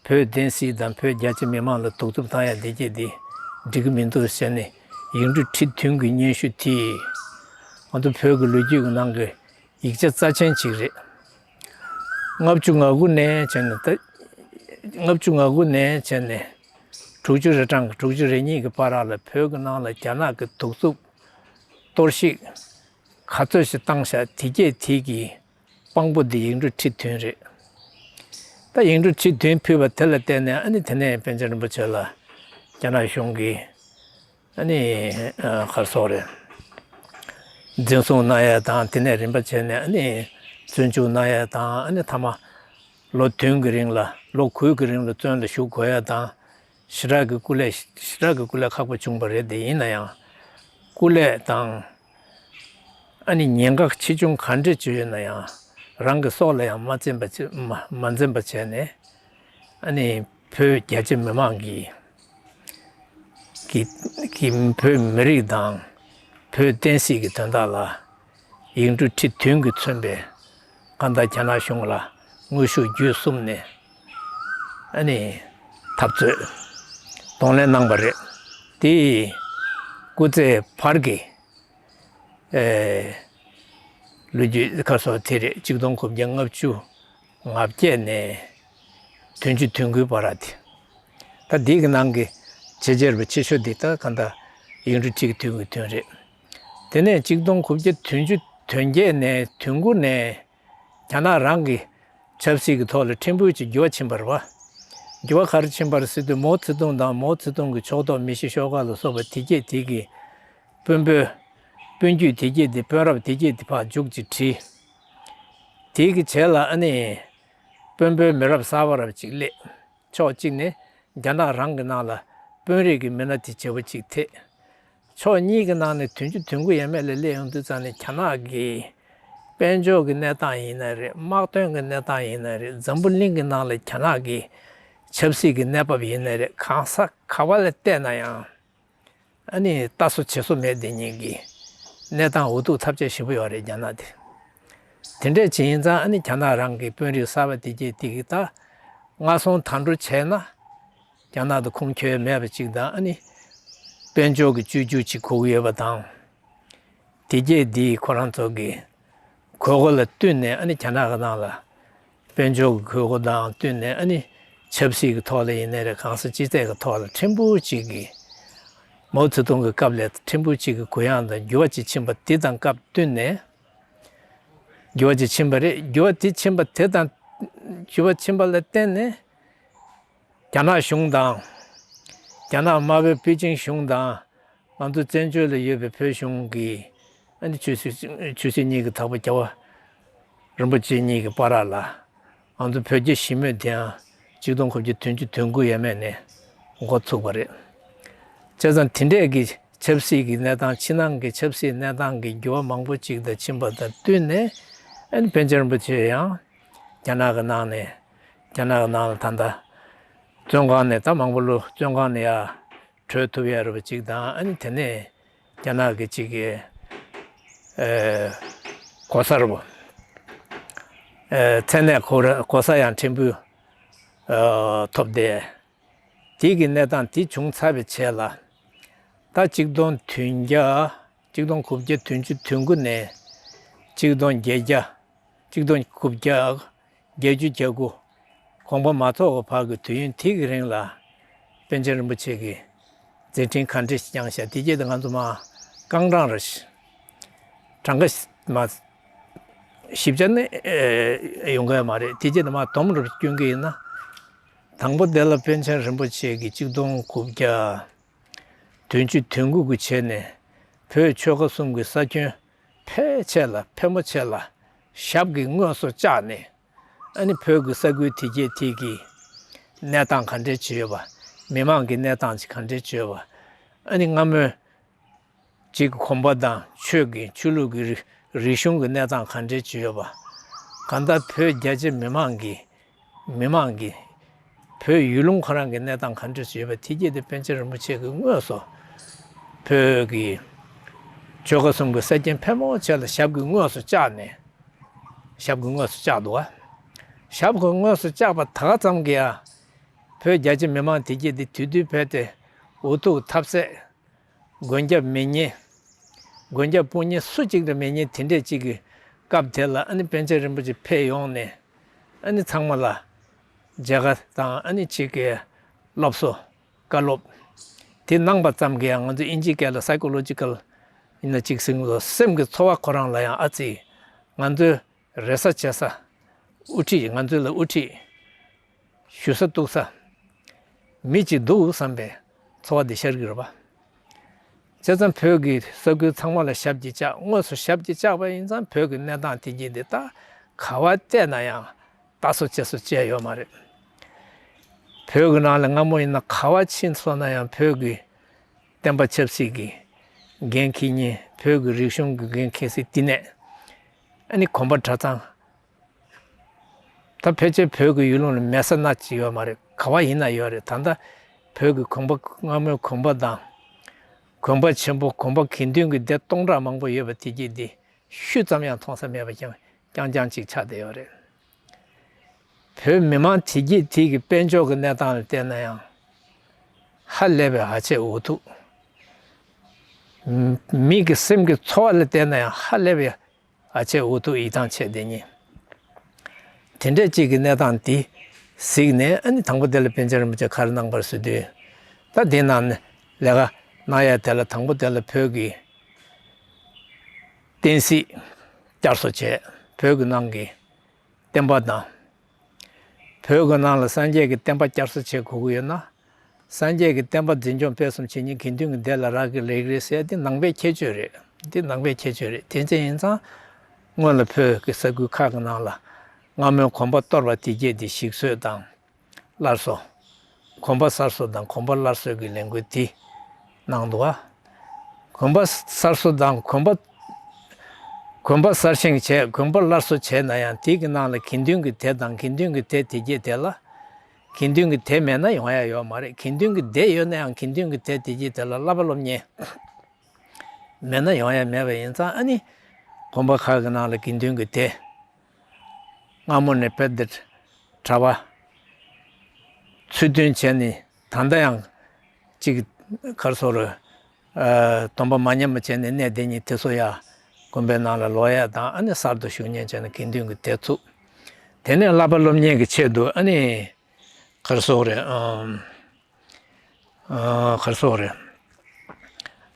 བོད་བསྟན་སྲིད་དང་བོད་རྒྱ་ཆེ་མི་མང་ལ་གདུག་རྩུབ་བཏང་ཡ་དེ་གྱད་དེ་འགྲིག་གི་མི་འདུག་ཟེར་ནས། ཡིག་འབྲུ་ཁྲི་བདུན་གྱི་སྙན་ཞུ་དེ་ང་ཚོ་བོད་ཀྱི་ལོ་རྒྱུས་ཀྱི་ནང་གི་ཡིག་ཆ་རྩ་ཆེན་ཅིག་རེད། ལྔ་བཅུ་ང་དགུ་ནས་བྱས་ནས། ད་ལྔ་བཅུ་ང་དགུ་ནས་བྱས་ནས་དྲུག་ཅུ་རེ་གྲངས་ཀྱི། དྲུག་ཅུ་རེ་གཉིས་ཀྱི་བར་ལ་བོད་ཀྱི་ནང་ལ་རྒྱ་ནག་གི་གདུག་རྩུབ་གཏོར་བཤིག་ག་ཚོད་ཞིག་བཏང་བཞག་དེ་གྱད་དེ་གི་དཔང་པོ་འདི་ཡིག་འབྲུ་ཁྲི་བདུན་རེད། ད་ཡིག་འབྲུ་ཁྲི་བདུན་ཕུལ་བ་དེ་ལ་བརྟེན་ནས། ཨ་ནི་དེ་ནས་པཎ་ཆེན་རིན་པོ་ཆེ་ལ་རྒྱ་ནག་གཞུང་གིས། ཨ་ནི་ཨ་ག་རེ་ཟེར་དགོས་རེད། འཛིན་བཟུང་གནང་ཡ་དང་། དེ་ནས་རིམ་པ་བྱས་ནས་ཨ་ནི་བཙོན་འཇུག་གནང་ཡ་དང་། ཨ་ནི་མཐའ་མ་ལོ་བདུན་གྱི་རིང་ལ། ལོ་དགུ་གི་རིང་ལ་བཙོན་ལ་བཞུགས་དགོས་ཡ་དང་། ཞེ་དྲག་གི་སྐུ་ལས། ཞེ་དྲག་གི་སྐུ་ལས་ཁག་པོ་བྱུང་བ་རེད། དེ་ཡིན་ན་ཡང་སྐུ་ལས་དང་། ཨ་ནི་ཉེན་ཁ་ཆེ་ཆུང་ག་འདྲ་ཅིག་ཡོད་ན་ཡང་རང་གི་སྲོག་ལ་ཡང་མ་འཛེམ་པ་བྱེད། མ་མ་འཛེམ་པ་བྱས་ནས། ཨ་ནི་བོད་རྒྱ་ཆེ་མི་མང་གི་གི་གི་བོད་མི་རིགས་དང་བོད་བསྟན་སྲིད་ཀྱི་དོན་དག་ལ་ཡིག་འབྲུ་ཁྲི་བདུན་གྱིས་མཚོན་པའི་གང་ལྟར་རྒྱ་ནག་གཞུང་ལ་དངོས་ཤུགས་བརྒྱུད་གསུམ་ནས། ཨ་ནི་འཐབ་རྩོད་གདོང་ལེན་གནང་བ་རེད། དེ་སྐུ་ཚེ་བར་གྱི་ཨེ་ལོ་རྒྱུས་ཁ་སོ་དེ་རེད། གཅིག་སྟོང་དགུ་བརྒྱ་ལྔ་བཅུ་ང་བརྒྱད་ནས་བདུན་ཅུ་དོན་དགུའི་བར་དེ། ད་འདི་གི་ནང་གི་བྱས་རྗེས་རིན་པོ་ཆེ་ཤོས་འདི་ད་གང་ལྟར་ཡིག་འབྲུ་ཁྲི་བདུན་གྱི་དོན་རེད། དེ་ནས་གཅིག་སྟོང་དགུ་བརྒྱ་བདུན་ཅུ་དོན་བརྒྱད་ནས། དོན་དགུ་ནས་རྒྱ་ནག་རང་གི་ཆབ་སྲིད་ཀྱི་ཐོག་ལ་ཕྲན་བུ་ཅིག་འགྱུར་བ་ཕྱིན་པ་རེད་པ། འགྱུར་བ་ག་རེ་ཕྱིན་པ་རེད་ཟེར་དུས། མའོ་ཙེ་ཏུང་དང་། མའོ་ཙེ་ཏུང་གི་ཕྱོགས་གཏོགས་མི་ཤི་ཤོག་ཁག་ལ་སོགས་པ་དེ་གྱད་དེ་གི་དཔོན་པོའི་དཔོན་བརྒྱུད་དེ་གྱད་དེ། དཔོན་རབས་དེ་གྱད་དེ་ཕར་རྒྱུགས་ཅིག་བྲིས། དེ་གི་རྗེས་ལ་ཨ་ནི་དཔོན་པོའི་མི་རབས་གསར་པ་རབ་ཅིག་སླེབས། ཕྱོགས་གཅིག་ནས་རྒྱ་ནག་རང་གི་ནང་ལ་དཔོན་རིགས་ཀྱི་མི་སྣ་དེ་བྱེད་པོ་གཅིག་ཐེག། ཕྱོགས་གཉིས་ཀྱི་ནང་ནས་བདུན་ཅུ་དོན་དགུ་ཡས་མས་ལ་སླེབས་ཡོང་དུས་ཙང་ནས། རྒྱ་ནག་གི་དཔལ་འབྱོར་གྱི་གནས་སྟངས་ཡིན་ན་རེད། དམག་དོན་གྱི་གནས་སྟངས་ཡིན་ན་རེད། འཛམ་བུ་གླིང་གི་ནང་ལ་རྒྱ་ནག་གི་ཆབ་སྲིད་ཀྱི་གནས་བབ་ཡིན་ན་རེད། གང་ས་ག་བ་ལ་བལྟས་ན་ཡང་། ཨ་ནི་ལྟ་སོ་བྱེད་སོ་མེད་དེ་ཉིད་ཀྱི་གནས་སྟངས་འུ་ཐུག་ཐབས་ཆག་ཞེ་པོ་ཡོད་རེད། རྒྱ་ནག་དེ། དེ་འདྲས་བྱས་ཡིན་ཙང་ཨ་ནི་རྒྱ་ནག་རང་གི་དཔོན་རིགས་གསར་པ་དེ་གྱད་དེ་གི་ད་སྔ་སོང་ད་འགྲོ་བྱས་ན་རྒྱ་ནག་དང་ཁུངས་འཁྱོལ་མེད་པ་ཅིག་དང་ཨ་ནི་དཔལ་འབྱོར་གྱི་བཅོས་བསྒྱུར་ཅིག་དགོས་ཀྱི་ཡོད་པ་དང་། དེ་གྱད་དེ་ཁོ་རང་ཚོ་གི་དགོས་མཁོ་ལ་བསྟུན་ནས་ཨ་ནི་རྒྱ་ནག་གི་ནང་ལ་དཔལ་འབྱོར་གྱི་དགོས་མཁོ་དང་བསྟུན་ནས་ཨ་ནི་ཆབ་སྲིད་ཀྱི་ཐོག་ལ་ཡིན་ནའི་རེད། གང་ས་ཅི་ཐད་ཀྱི་ཐོག་ལ་ཕྲན་བུ་ཅིག་གི་མའོ་ཙེ་ཏུང་གི་སྐབས་ལས་ཕྲན་བུ་ཅིག་གི་གུ་ཡངས་དང་འགྱུར་བ་ཅིག་ཕྱིན་པ་དེ་དང་སྐབས་བསྟུན་ནས། འགྱུར་བ་ཅིག་ཕྱིན་པ་རེད། འགྱུར་བ་དེ་ཕྱིན་པ་དེ་དང་། འགྱུར་བ་ཕྱིན་པ་ལ་བརྟེན་ནས་རྒྱ་ནག་གཞུང་དང་། རྒྱ་ནག་དམར་པོའི་པེ་ཅིང་གཞུང་དང་། ང་ཚོ་བཙན་བྱོལ་ལ་ཡོད་པའི་བོད་གཞུང་གིས་ཨ་ནི་ཆོས་སྲིད་ཆོས་སྲིད་གཉིས་ཀྱི་བདག་པོ་རྒྱལ་བ་རིན་པོ་ཆེ་གཉིས་ཀྱི་བར་ལ་ང་ཚོ་བོད་རྒྱ་ཞི་མོལ་དེའང་ཆིག་སྟོང་དགུ་བརྒྱ་བདུན་ཅུ་དོན་དགུ་ཡས་མས་ནས་འགོ་ཚུགས་པ་རེད། བྱས་ཙང་དེ་འདྲས་ཀྱི་ཆབ་སྲིད་ཀྱི་གནས་སྟངས། ཕྱི་ནང་གི་ཆབ་སྲིད་གནས་སྟངས་ཀྱི་འགྱུར་བ་མང་པོ་ཅིག་དང་ཕྱིན་པ་དང་བསྟུན་ནས་ཨ་ནི་པཎ་ཆེན་རིན་པོ་ཆེ་ཡང་རྒྱ་ནག་གི་ནང་ནས། རྒྱ་ནག་གི་ནང་ལ་ད་ལྟ་བཙོན་ཁང་ནས་ད་མང་པོ་ལོ་བཙོན་ཁང་ནས་ཡར་གྲོལ་ཐུབ་ཡ་རེད་པ་ཅིག་དང་། ཨ་ནི་དེ་ནས་རྒྱ་ནག་གི་ཅིག་གི་ཨེ་གོ་ས་རེད་པ། ཨེ་མཚན་གནས་གོ་ར་གོ་ས་ཡང་ཕྲན་བུ་ཨེ་ཐོབ་སྟེ། དེ་གི་གནས་སྟངས་དེ་བྱུང་ཚར་བའི་རྗེས་ལ། ད་ཆིག་སྟོང་བདུན་བརྒྱ། ཆིག་སྟོང་དགུ་བརྒྱ་བདུན་ཅུ་དོན་དགུ་ནས་ཆིག་སྟོང་བརྒྱད་བརྒྱ། ཆིག་སྟོང་དགུ་བརྒྱ་བརྒྱད་ཅུ་གྱ་དགུ། དགོངས་པ་མ་རྫོགས་པ་བར་གྱི་དུས་ཡུན་དེ་གི་རིང་ལ་པཎ་ཆེན་རིན་པོ་ཆེ་གིས་མཛད་འཕྲིན་ག་འདྲས་ཤིག་བསྐྱངས་ཤག་དེ་གྱད་དེ་ང་ཚོ་མར་རྐང་གྲངས་རེ་གྲངས་ཀ་མར་ཞིབ་ཆ་ནི་ཨེ་ཡོང་གི་ཡོད་མ་རེད། དེ་གྱད་དེ་མར་སྡོམ་རེ་བསྐྱོན་གྱི་ཡིན་ན། དང་པོ་དེ་ལ་པཎ་ཆེན་རིན་པོ་ཆེ་གིས་ཆིག་སྟོང་དགུ་བརྒྱ་བདུན་ཅུ་དོན་དགུ་གི་རྗེས་ནས་བོད་ཆོལ་ཁ་གསུམ་གྱི་ས་ཁྱོན་ཕལ་ཆེར་ལ་ཕལ་མོ་ཆེ་ལ་ཞབས་ཀྱིས་དངོས་སུ་བཅགས་ནས། ཨ་ནི་བོད་ཀྱི་ས་ཁུལ་དེ་གྱད་དེ་གི་གནས་སྟངས་ག་འདྲས་ཅིག་ཡོད་པ། མི་མང་གི་གནས་སྟངས་ཅིག་ག་འདྲས་ཅིག་ཡོད་པ། ཨ་ནི་སྔ་མོའི་ཅིག་གོམ་པ་དང་ཆོས་ཀྱི་ཆོས་ལུགས་ཀྱི་རིག་རིག་གཞུང་གི་གནས་སྟངས་ག་འདྲས་ཅིག་ཡོད་པ། གང་ལྟར་བོད་རྒྱ་ཆེ་མི་མང་གི་མི་མང་གི་བོད་ཡུལ་ལུང་ཁོ་རང་གི་གནས་སྟངས་ག་འདྲས་ཅིག་ཡོད་པ་དེ་གྱད་དེ་པཎ་ཆེན་རིན་པོ་ཆེ་གིས་དངོས་སུ་བོད་ཀྱི་ཆོལ་ཁ་གསུམ་གྱི་ས་ཁྱོན་ཕལ་མོ་ཆེ་ལ་ཞབས་ཀྱིས་དངོས་སུ་བཅགས་ནས། ཞབས་ཀྱིས་དངོས་སུ་བཅགས་འདུག་ག་ཞབས་ཀྱིས་དངོས་སུ་བཅགས་པ་ད་ག་ཙམ་གྱིས་ཡང་བོད་རྒྱ་ཆེ་མི་མང་དེ་གྱད་དེ་དུས་དུས་བོད་དེ་འུ་ཐུག་ཐབས་ཟད། མགོན་སྐྱབས་མེད་མཁན། མགོན་སྐྱབས་དཔུང་གཉེན་སུ་གཅིག་ཀྱང་མེད་མཁན་དེ་འདྲས་ཅིག་གི་སྐབས་དེ་ལ་ཨ་ནི་པཎ་ཆེན་རིན་པོ་ཆེ་ཕེབས་ཡོང་ནས། ཨ་ནི་ཚང་མ་ལ་མཇལ་ཁ་དང་ཨ་ནི་ཅིག་གི་སློབ་གསོ་བཀའ་སློབ་དེ་གནང་པ་ཙམ་གྱིས་ཡང་ང་ཚོ་ཨིན་ཇིའི་སྐད་ལ་སའི་ཀོ་ལོ་ཇི་ཀལ་ཡིན་ན་ཅིག་ཟེར་གྱི་འདུག་སེམས་ཀྱི་ཚོར་བ་ཁོ་རང་ལ་ཡང་ཨ་ཙི་ང་ཚོའི་རེ་ས་བྱེད་ས། དབུ་ཁྲིད། ང་ཚོ་ལ་དབུ་ཁྲིད་ཞུ་ས་གཏུག་ས་མི་གཅིག་འདུག་བསམ་པའི་ཚོར་བ་འདི་ཤར་གྱི་རེད་པ། བྱས་ཙང་བོད་ཀྱི་ས་ཁུལ་ཚང་མ་ལ་ཞབས་ཀྱིས་བཅགས། དངོས་སུ་ཞབས་ཀྱིས་བཅགས་པ་ཡིན་ཙང་བོད་ཀྱི་གནས་སྟངས་དེ་གྱད་དེ་ད་ག་པར་བལྟས་ན་ཡང་ལྟ་སོ་བྱེད་སོ་བྱས་ཡོད་མ་རེད། བོད་ཀྱི་ནང་ལ་སྔ་མོ་ཡིན་ན་ག་པར་ཕྱིན་སོང་ན་ཡང་བོད་ཀྱི་བསྟན་པ་ཆབ་སྲིད་ཀྱི་འགན་འཁྱེར་མཁན། བོད་ཀྱི་རིག་གཞུང་གི་འགན་འཁྱེར་སའི་དེ་ནས་ཨ་ནི་གོམ་པ་གྲྭ་ཚང་། ད་ཕལ་ཆེར་བོད་ཀྱི་ཡུལ་ལུང་ལ་མེད་ས་སྣ་གཅིག་ཡོད་མ་རེད། ག་པར་ཡིན་ན་ཡོད་རེད། ད་ལྟ་བོད་ཀྱི་གོམ་པ་སྔ་མོའི་གོམ་པ་དང་། གོམ་པ་ཆེན་པོ་གོམ་པ་དགེ་འདུན་གྱི་སྡེ་སྟོང་ཕྲག་མང་པོ་ཡོད་པ་དེ་གྱད་དེ་ཤུལ་ཙམ་ཡང་མཐོང་ས་མེད་པ་རྐྱང་རྐྱང་རྐྱང་ཅིག་ཆགས་བསྡད་ཡོད་རེད། བོད་མི་མང་དེ་གྱད་དེ་གི་དཔལ་འབྱོར་གྱི་གནས་སྟངས་ལ་བལྟས་ན་ཡང་ཧ་ལས་པའི་ཨ་ཆད་འུ་ཐུག་མི་གི་སེམས་ཀྱི་ཚོར་བ་ལ་བལྟས་ན་ཡང་ཧ་ལས་པའི་ཨ་ཆད་འུ་ཐུག་ཡིད་ཐང་ཆད་བསྡད་མཁན། དེ་འདྲས་ཅིག་གི་གནས་སྟངས་འདི་གཟིགས་ནས་ཨ་ནི་དང་པོ་དེ་ལ་པཎ་ཆེན་རིན་པོ་ཆེ་ག་རེ་གནང་པ་རེད་ཟེར་དུས། ད་དེ་ནང་ནས་ལས་ཀ་གནང་ཡ་དེ་ལ་དང་པོ་དེ་ལ་བོད་ཀྱི་བསྟན་སྲིད་བསྐྱར་གསོ་བྱས། བོད་ཀྱི་ནང་གི་བསྟན་པ་དང་། བོད་ཀྱི་ནང་ལ་སངས་རྒྱས་ཀྱི་བསྟན་པ་བསྐྱར་གསོ་བྱེད་དགོས་ཀྱི་ཡོད་ན། སངས་རྒྱས་ཀྱི་བསྟན་པ་འཛིན་སྐྱོང་སྤེལ་གསུམ་བྱེད་མཁན་དགེ་འདུན་གྱི་སྡེ་ལ་རག་གི་ལས་ཀ་རེད་ཟེར་ཡ་འདི་ནང་པའི་ཁྱད་ཆོས་རེད། འདི་ནང་པའི་ཁྱད་ཆོས་རེད། དེ་ཚོ་ཡིན་ཙང་སྔོན་ལ་བོད་ཀྱི་ས་ཁུལ་ཁག་གི་ནང་ལ་སྔ་མོའི་གོམ་པ་གཏོར་བ་དེ་གྱད་དེ་ཞིག་གསོ་དང་སླར་གསོ། གོམ་པ་གསར་གསོ་དང་གོམ་པ་སླར་གསོ་གི་ལས་འགུལ་དེ་གནང་འདུག་ག་གོམ་པ་གསར་གསོ་དང་གོམ་པ་གོམ་པ་གསར་བཞེངས་བྱས། གོམ་པ་སླར་གསོ་བྱས་ན་ཡང་དེ་གི་ནང་ལ་དགེ་འདུན་གྱི་སྡེ་དང་དགེ་འདུན་གྱི་སྡེ་དེ་གྱད་དེ་ལ། དགེ་འདུན་གྱི་སྡེ་མེད་ན་ཡོང་ཡ་ཡོད་མ་རེད། དགེ་འདུན་གྱི་སྡེ་ཡོད་ན་ཡང་དགེ་འདུན་གྱི་སྡེ་དེ་གྱད་དེ་ལ་བསླབ་པ་སློབ་གཉེར་མེད་ན་ཡོང་ཡ་མེད་པ་ཡིན་ཙང་། ཨ་ནི་དགོན་པ་ཁག་གི་ནང་ལ་དགེ་འདུན་གྱི་སྡེ་ སྔ་མོ་ནས་དཔེ་འདིར་གྲྭ་པ་ཚུལ་མཐུན་བྱས་ནས། ད་ལྟ་ཡང་ཅིག་གར་སོགས་རུ་སྡོམ་པ་མ་ཉམས་པ་བྱས་ནས་གནས་དེ་ཉིད་དེ་ཚོ་ཡ་དགོན་པའི་ནང་ལ་ལོག་ཡ་དང་། ཨ་ནི་གསར་དུ་བཞུགས་མཁན་བྱས་ནས་དགེ་འདུན་གྱི་སྡེ་ཚུགས། དེ་ནས་བསླབ་པ་སློབ་གཉེར་གྱི་ཆེད་དུ། ཨ་ནི་གར་སོགས་རེད། ཨམ། ཨ། གར་སོགས་རེད།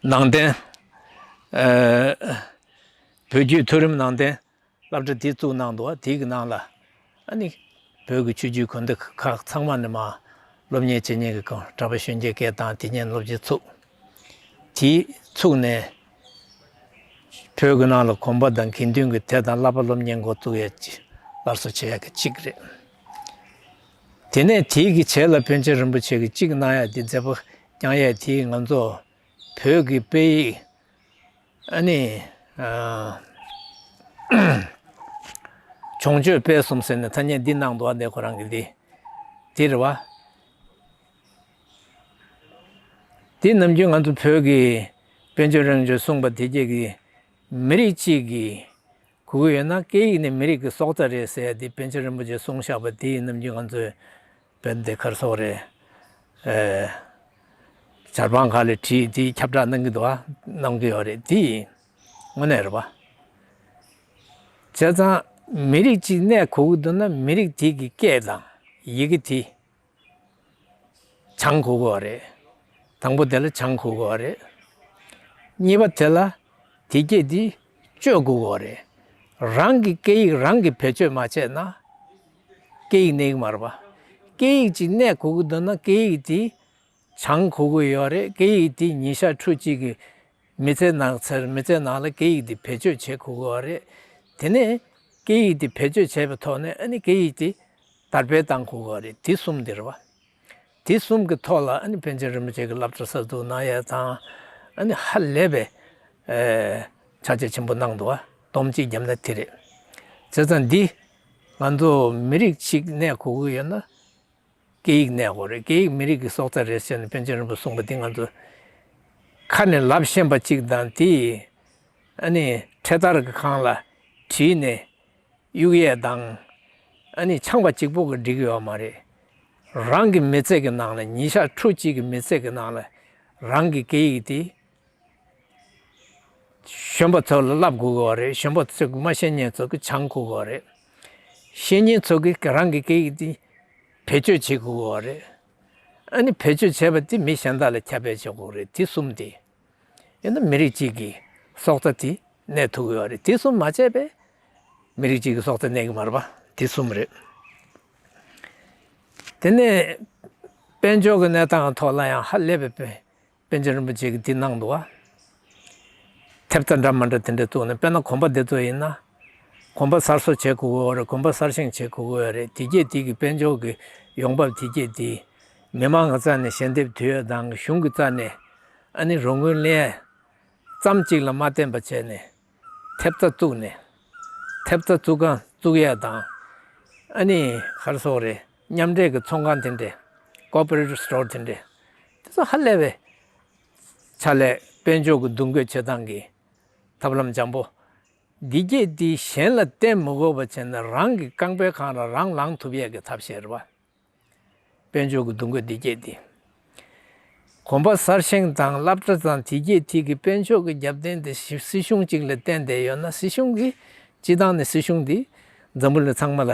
ནང་རྟེན། ཨ། བོད་བརྒྱུད་མཐོ་རིམ་ནང་རྟེན་སློབ་གྲྭ་དེ་བཙུགས་གནང་འདུག། དེའི་གི་ནང་ལ་ཨ་ནི་བོད་ཀྱི་ཆོས་བརྒྱུད་དགོན་སྡེ་ཁག་ཚང་མ་ནས་མར་སློབ་གཉེར་བྱེད་མཁན་གྱི་གྲྭ་པ་གཞོན་སྐྱེས་སྐད་བཏང་། དེ་ཉིད་སློབ་གྲྭ་ཚུགས། དེ་ཚུགས་ནས་བོད་ཀྱི་ནང་ལ་དགོན་པ་དང་དགེ་འདུན་གྱི་སྡེ་དང་བསླབ་པ་སློབ་གཉེར་འགོ་བཙུགས་ཡས་ཀྱི་སླར་གསོ་བྱེད་ཡས་ཀྱི་གཅིག་རེད། དེ་ནས་དེའི་གི་རྗེས་ལ་པཎ་ཆེན་རིན་པོ་ཆེ་གིས་གཅིག་གནང་ཡ་དེ། མཛད་པ་བསྐྱངས་ཡ་དེ་ང་ཚོ་བོད་ཀྱི་དཔེ་ཡིག་ཨ་ནི། ཨ། བྱང་ཆོས་དཔལ་གསུམ་ཟེར་ནས་ཐ་སྙད་འདི་གནང་འདུག་པ། འདི་ཁོ་རང་གི་འདི། འདི་རེད་པ། འདི་ནམ་རྒྱུན་ང་ཚོ་བོད་ཀྱི་དཔལ་འབྱོར་རིན་པོ་ཆེས་གསུངས་པ་དེ་སྐད་ཀྱི། མི་རིགས་གཅིག་གིས་གོ་གི་ཡོད་ན་སྐད་ཡིག་ནི་མི་རིགས་ཀྱི་སྲོག་རྩ་རེད་ཟེར་ཡ་དེ་པཎ་ཆེན་རིན་པོ་ཆེས་གསུངས་བཞག་པ་དེ་ནམ་རྒྱུན་ང་ཚོས་བོད་འདི་གར་སོགས་རེད། ཨེ། ཇ་རིན་པོ་ཆེ་ལ་བྲིས་དེ་ཁྱབ་བསྒྲགས་གནང་གི་འདུག་པ། གནང་གི་ཡོད་རེད། དེ་དངོས་གནས་རེད་པ། བྱས་ཙང་མི་རིགས་གཅིག་གནས་དགོས་ཀྱི་འདུག་ན་མི་རིགས་དེ་གི་སྐད་དང་ཡི་གེ་དེ་སྦྱང་དགོས་ཀྱི་ཡོད་རེད། དང་པོ་དེ་ལ་སྦྱང་དགོས་ཀྱི་ཡོད་རེད། གཉིས་པ་དེ་ལ་དེ་སྐད་དེ་སྤྱོད་དགོས་ཀྱི་ཡོད་རེད། རང་གི་སྐད་ཡིག་རང་གིས་བེད་སྤྱོད་མ་བྱས་ན་སྐད་ཡིག་གནས་ཀྱི་མ་རེད་པ། སྐད་ཡིག་ཅིག་གནས་དགོས་ཀྱི་འདུག་ན་སྐད་ཡིག་དེ་སྦྱང་དགོས་ཀྱི་ཡོད་རེད། སྐད་ཡིག་དེ་ཉིན་ཞག་ཕྲུགས་གཅིག་གི་མི་ཚེ་ནང་ཚར། མི་ཚེ་ནང་ལ་སྐད་ཡིག་དེ་བེད་སྤྱོད་བྱེད་དགོས་ཀྱི་ཡོད་རེད། དེ་ནས་སྐད་ཡིག་དེ་བེད་སྤྱོད་བྱས་པའི་ཐོག་ནས་ཨ་ནི་སྐད་ཡིག་དེ་དར་སྤེལ་བཏང་དགོས་ཀྱི་ཡོད་རེད། དེ་གསུམ་དེ་རེད་པ། དེ་གསུམ་གྱི་ཐོག་ལ་ཨ་ནི་པཎ་ཆེན་རིན་པོ་ཆེ་གིས་སློབ་གྲྭ་གསར་འཛུགས་གནང་ཡས་དང་། ཨ་ནི་ཧ་ལས་པའི་ཨེ་ཕྱག་རྗེས་ཆེན་པོ་གནང་འདུག་པ། སྡོམ་གཅིག་བརྒྱབ་ན་དེ་རེད། བྱས་ཙང་འདི་ང་ཚོ་མི་རིགས་གཅིག་གནས་དགོས་ཀྱི་ཡོད་ན་སྐད་ཡིག་གནས་དགོས་རེད། སྐད་ཡིག་མི་རིགས་ཀྱི་སྲོག་རྩ་རེད་ཟེར་ནས་པཎ་ཆེན་རིན་པོ་གསུངས་པ་འདི་ང་ཚོ་ཁ་ནས་ལབ་ཤེས་པ་གཅིག་དང་། དེ་ཨ་ནི་འཕྲེད་དར་གྱི་སྒང་ལ་བྲིས་ནས་གཡུག་ཡས་དང་། ཨ་ནི་ཆང་པ་གཅིག་པོ་གིས་འགྲིག་གི་ཡོད་མ་རེད། རང་གི་མི་ཚེ་གི་ནང་ལ། ཉིན་ཞག་ཕྲུགས་གཅིག་གི་མི་ཚེ་གི་ནང་ལ་རང་གི་སྐད་ཡིག་དེ་གཞོན་པ་ཚོ་ལ་བསླབ་དགོས་ཀྱི་ཡོད་རེད། གཞོན་པ་ཚོ་གིས་མ་ཤེས་མཁན་ཚོ་གིས་སྦྱང་དགོས་ཀྱི་ཡོད་རེད། ཤེས་མཁན་ཚོ་གིས་རང་གི་སྐད་ཡིག་དེ་བེད་སྤྱོད་བྱེད་དགོས་ཀྱི་ཡོད་རེད། ཨ་ནི་བེད་སྤྱོད་བྱས་པ་དེ་མི་གཞན་དག་ལ་ཁྱབ་སྤེལ་བྱེད་དགོས་རེད། དེ་གསུམ་དེ་ཡིན་ན་མི་རིགས་གཅིག་གི་སྲོག་རྩ་དེ་གནས་ཐུབ་ཀྱི་ཡོད་རེད། དེ་གསུམ་མ་བྱས་པས་མི་རིགས་གཅིག་གི་སྲོག་རྩ་གནས་ཀྱི་མ་རེད་པ། དེ་གསུམ་རེད། དེ་ནས་དཔལ་འབྱོར་གྱི་གནས་སྟངས་ཐོག་ལ་ཡང་ཧ་ལས་པའི་དཔེ། པཎ་ཆེན་རིན་པོ་ཆེ་གིས་འདི་གནང་འདུག་པ། ཐེབས་རྩ་འདྲ་མི་འདྲ་དེ་འདྲ་བཙུགས་ནས། དཔེར་ན་དགོན་པ་འདི་ཚོ་ཡིན་ན་དགོན་པ་གསར་བཟོ་བྱེད་དགོས་ཀྱི་ཡོད་རེད། དགོན་པ་གསར་བཞེངས་བྱེད་དགོས་ཀྱི་ཡོད་རེད། དེ་སྐད་དེ་གི་དཔལ་འབྱོར་གྱི་ཡོང་འབབ་དེ་སྐད་དེ་མི་མང་གི་རྩ་ནས་ཞལ་འདེབས་བསྡུ་ཡས་དང་། གཞུང་གི་རྩ་ནས་ཨ་ནི་རོགས་མགོན་ལེན་ཡས་ཙམ་གཅིག་ལ་མ་བརྟེན་པ་བྱས་ནས། ཐེབས་རྩ་བཙུགས་ནས། ཐེབས་རྩ་བཙུགས་ཁང་བཙུགས་ཡས་དང་། ཨ་ནི་ག་རེ་ཟེར་དགོས་རེད། མཉམ་འབྲེལ་གྱི་ཚོང་ཁང་དེ་འདྲས། ཀོ་པ་རེ་ཊིབ་སི་ཊོར་དེ་འདྲས། དེ་ཚོ་ཧ་ལས་པའི་ཆ་ལས་དཔལ་འབྱོར་གྱི་འདུ་འགོད་བྱེད་སྟངས་ཀྱི་ཐབས་ལམ་འཇམ་པོ། འདི་སྐད་དེ་གཞན་ལ་བརྟེན་མི་དགོས་པ་བྱས་ནས་རང་གི་རྐང་པའི་སྒང་ལ་རང་ལངས་ཐུབ་ཡས་ཀྱི་ཐབས་ཤེས་རེད་པ། དཔལ་འབྱོར་གྱི་འདུ་འགོད་འདི་སྐད་དེ། དགོན་པ་གསར་བཞེངས་དང་སློབ་གྲྭ་དང་དེ་སྐད་དེ་གི་དཔལ་འབྱོར་གྱི་རྒྱབ་རྟེན་དེ་སྲིད་གཞུང་གཅིག་ལ་བརྟེན་བསྡད་ཡོད་ན། སྲིད་གཞུང་གིས་སྤྱིར་བཏང་ནས་སྲིད་གཞུང་འདི་འཛམ་བུ་གླིང་ཚང་མ་ལ་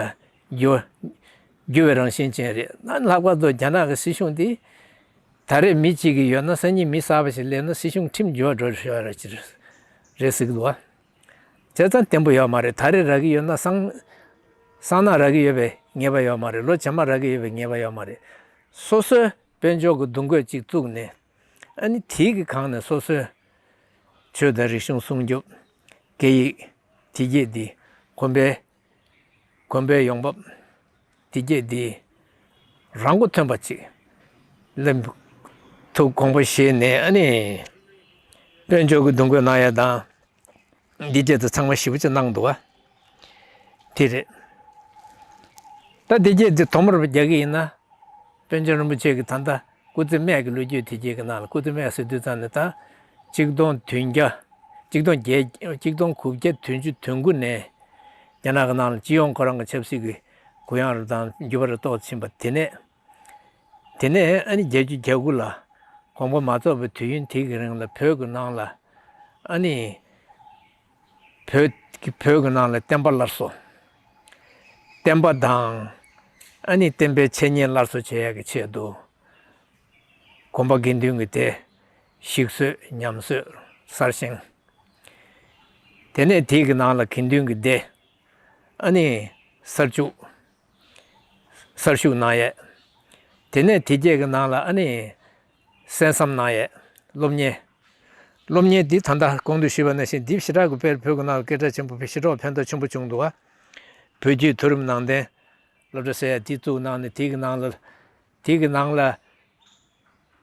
འགྱུར་འགྱུར་བའི་རང་བཞིན་ཅན་རེད། ན་ལྷག་པར་དུ་རྒྱ་ནག་གི་སྲིད་གཞུང་འདི་ད་རེས་མི་གཅིག་གིས་ཡོད་ན་སང་ཉིན་མི་གསར་པ་ཞིག་སླེབས་ན་སྲིད་གཞུང་ཁྲིམས་འགྱུར་བ་འགྲོ་ཤོར་ར་ཅིག་རེད་ཟེར་གི་འདུག་བ། བྱས་ཙང་བརྟན་པོ་ཡོད་མ་རེད། ད་རེས་རག་གི་ཡོད་ན་སང་སང་ན་རག་གི་ཡོད་པའི་ངེས་པ་ཡོད་མ་རེད། ལོ་རྗེས་མ་རག་གི་ཡོད་པའི་ངེས་པ་ཡོད་མ་རེད། སོ་སོའི་དཔལ་འབྱོར་གྱི་འདུ་འགོད་ཅིག་བཙུགས་ནས། ཨ་ནི་དེའི་གི་སྒང་ནས་སོ་སོའི་ཆོས་དང་རིག་གཞུང་སྲུང་སྐྱོབ། སྐད་ཡིག་དེ་སྐད་འདི། དགོན་པའི་དགོན་པའི་ཡོང་འབབ་དེ་སྐད་འདི་རང་མགོ་ཐོན་པ་ཅིག་ལ་ཐུགས་དགོངས་པ་བཞེས་ནས། ཨ་ནི་དཔལ་འབྱོར་གྱི་འདུ་འགོད་གནང་ཡ་དང་། འདི་སྐད་དུ་ཚང་མ་ཞེ་པོ་ཅིག་གནང་འདུག་བ། དེ་རེད། ད་འདི་སྐད་འདི་དོ་མར་རྒྱག་གི་ཡིན་ན། པཎ་ཆེན་རིན་པོ་ཆེ་གིས་ད་ལྟ་སྐུ་ཚེ་སྨད་ཀྱི་ལོ་རྒྱུས་དེ་སྐད་ཀྱི་ནང་ལ། སྐུ་ཚེ་སྨད་ཟེར་དུས་ཙམ་ནས་ད་ཆིག་སྟོང་བདུན་བརྒྱ། ཆིག་སྟོང་བརྒྱད། ཆིག་སྟོང་དགུ་བརྒྱ་བདུན་ཅུ་དོན་དགུ་ནས། རྒྱ་ནག་གི་ནང་ལ་སྤྱི་ཡོངས་ཁོ་རང་གི་ཆབ་སྲིད་ཀྱི་གུ་ཡངས་རབ་དང་འགྱུར་བ་རབ་རྟོགས་ཕྱིན་པ་དེ་ནས། དེ་ནས་ཨ་ནི་བརྒྱད་ཅུ་གྱ་དགུ་ལ་དགོངས་པ་མ་རྫོགས་པའི་དུས་ཡུན་དེ་གི་རིང་ལ་བོད་ཀྱི་ནང་ལ་ཨ་ནི་བོད་ཀྱི་བོད་ཀྱི་ནང་ལ་བསྟན་པ་སླར་གསོ། བསྟན་པ་དང་ཨ་ནི་བསྟན་པའི་འཆད་ཉན་སླར་གསོ་བྱེད་ཡག་གི་ཆེད་དུ། དགོན་པ་དགེ་འདུན་གྱི་སྡེ་ཞིག་བཟོས། ཉམས་གསོས་གསར་བཞེངས། དེ་ནས་དེ་གི་ནང་ལ་དགེ་འདུན་གྱི་སྡེ་ཨ་ནི་གསར་བཅུག་གསར་ཞུགས་གནང་ཡས། དེ་ནས་དེ་རྗེས་ཀྱི་ནང་ལ་ཨ་ནི་གསན་བསམ་གནང་ཡས། སློབ་གཉེར། སློབ་གཉེར་འདི་ད་ལྟ་གོང་དུ་ཞུས་པ་ནང་བཞིན་འདི་ཞེ་དྲག་གི་དཔེར་བོད་ཀྱི་ནང་ལ་སྐད་གྲགས་ཆེན་པོ་ཞེ་དྲག་ཕན་ཐོགས་ཆེན་པོ་བྱུང་འདུག་བ། བོད་བརྒྱུད་མཐོ་རིམ་ནང་བསྟན་སློབ་གྲྭ་ཟེར་ཡ་འདི་བཙུགས་གནང་ནས་དེ་གི་ནང་ལ་དེ་གི་ནང་ལ་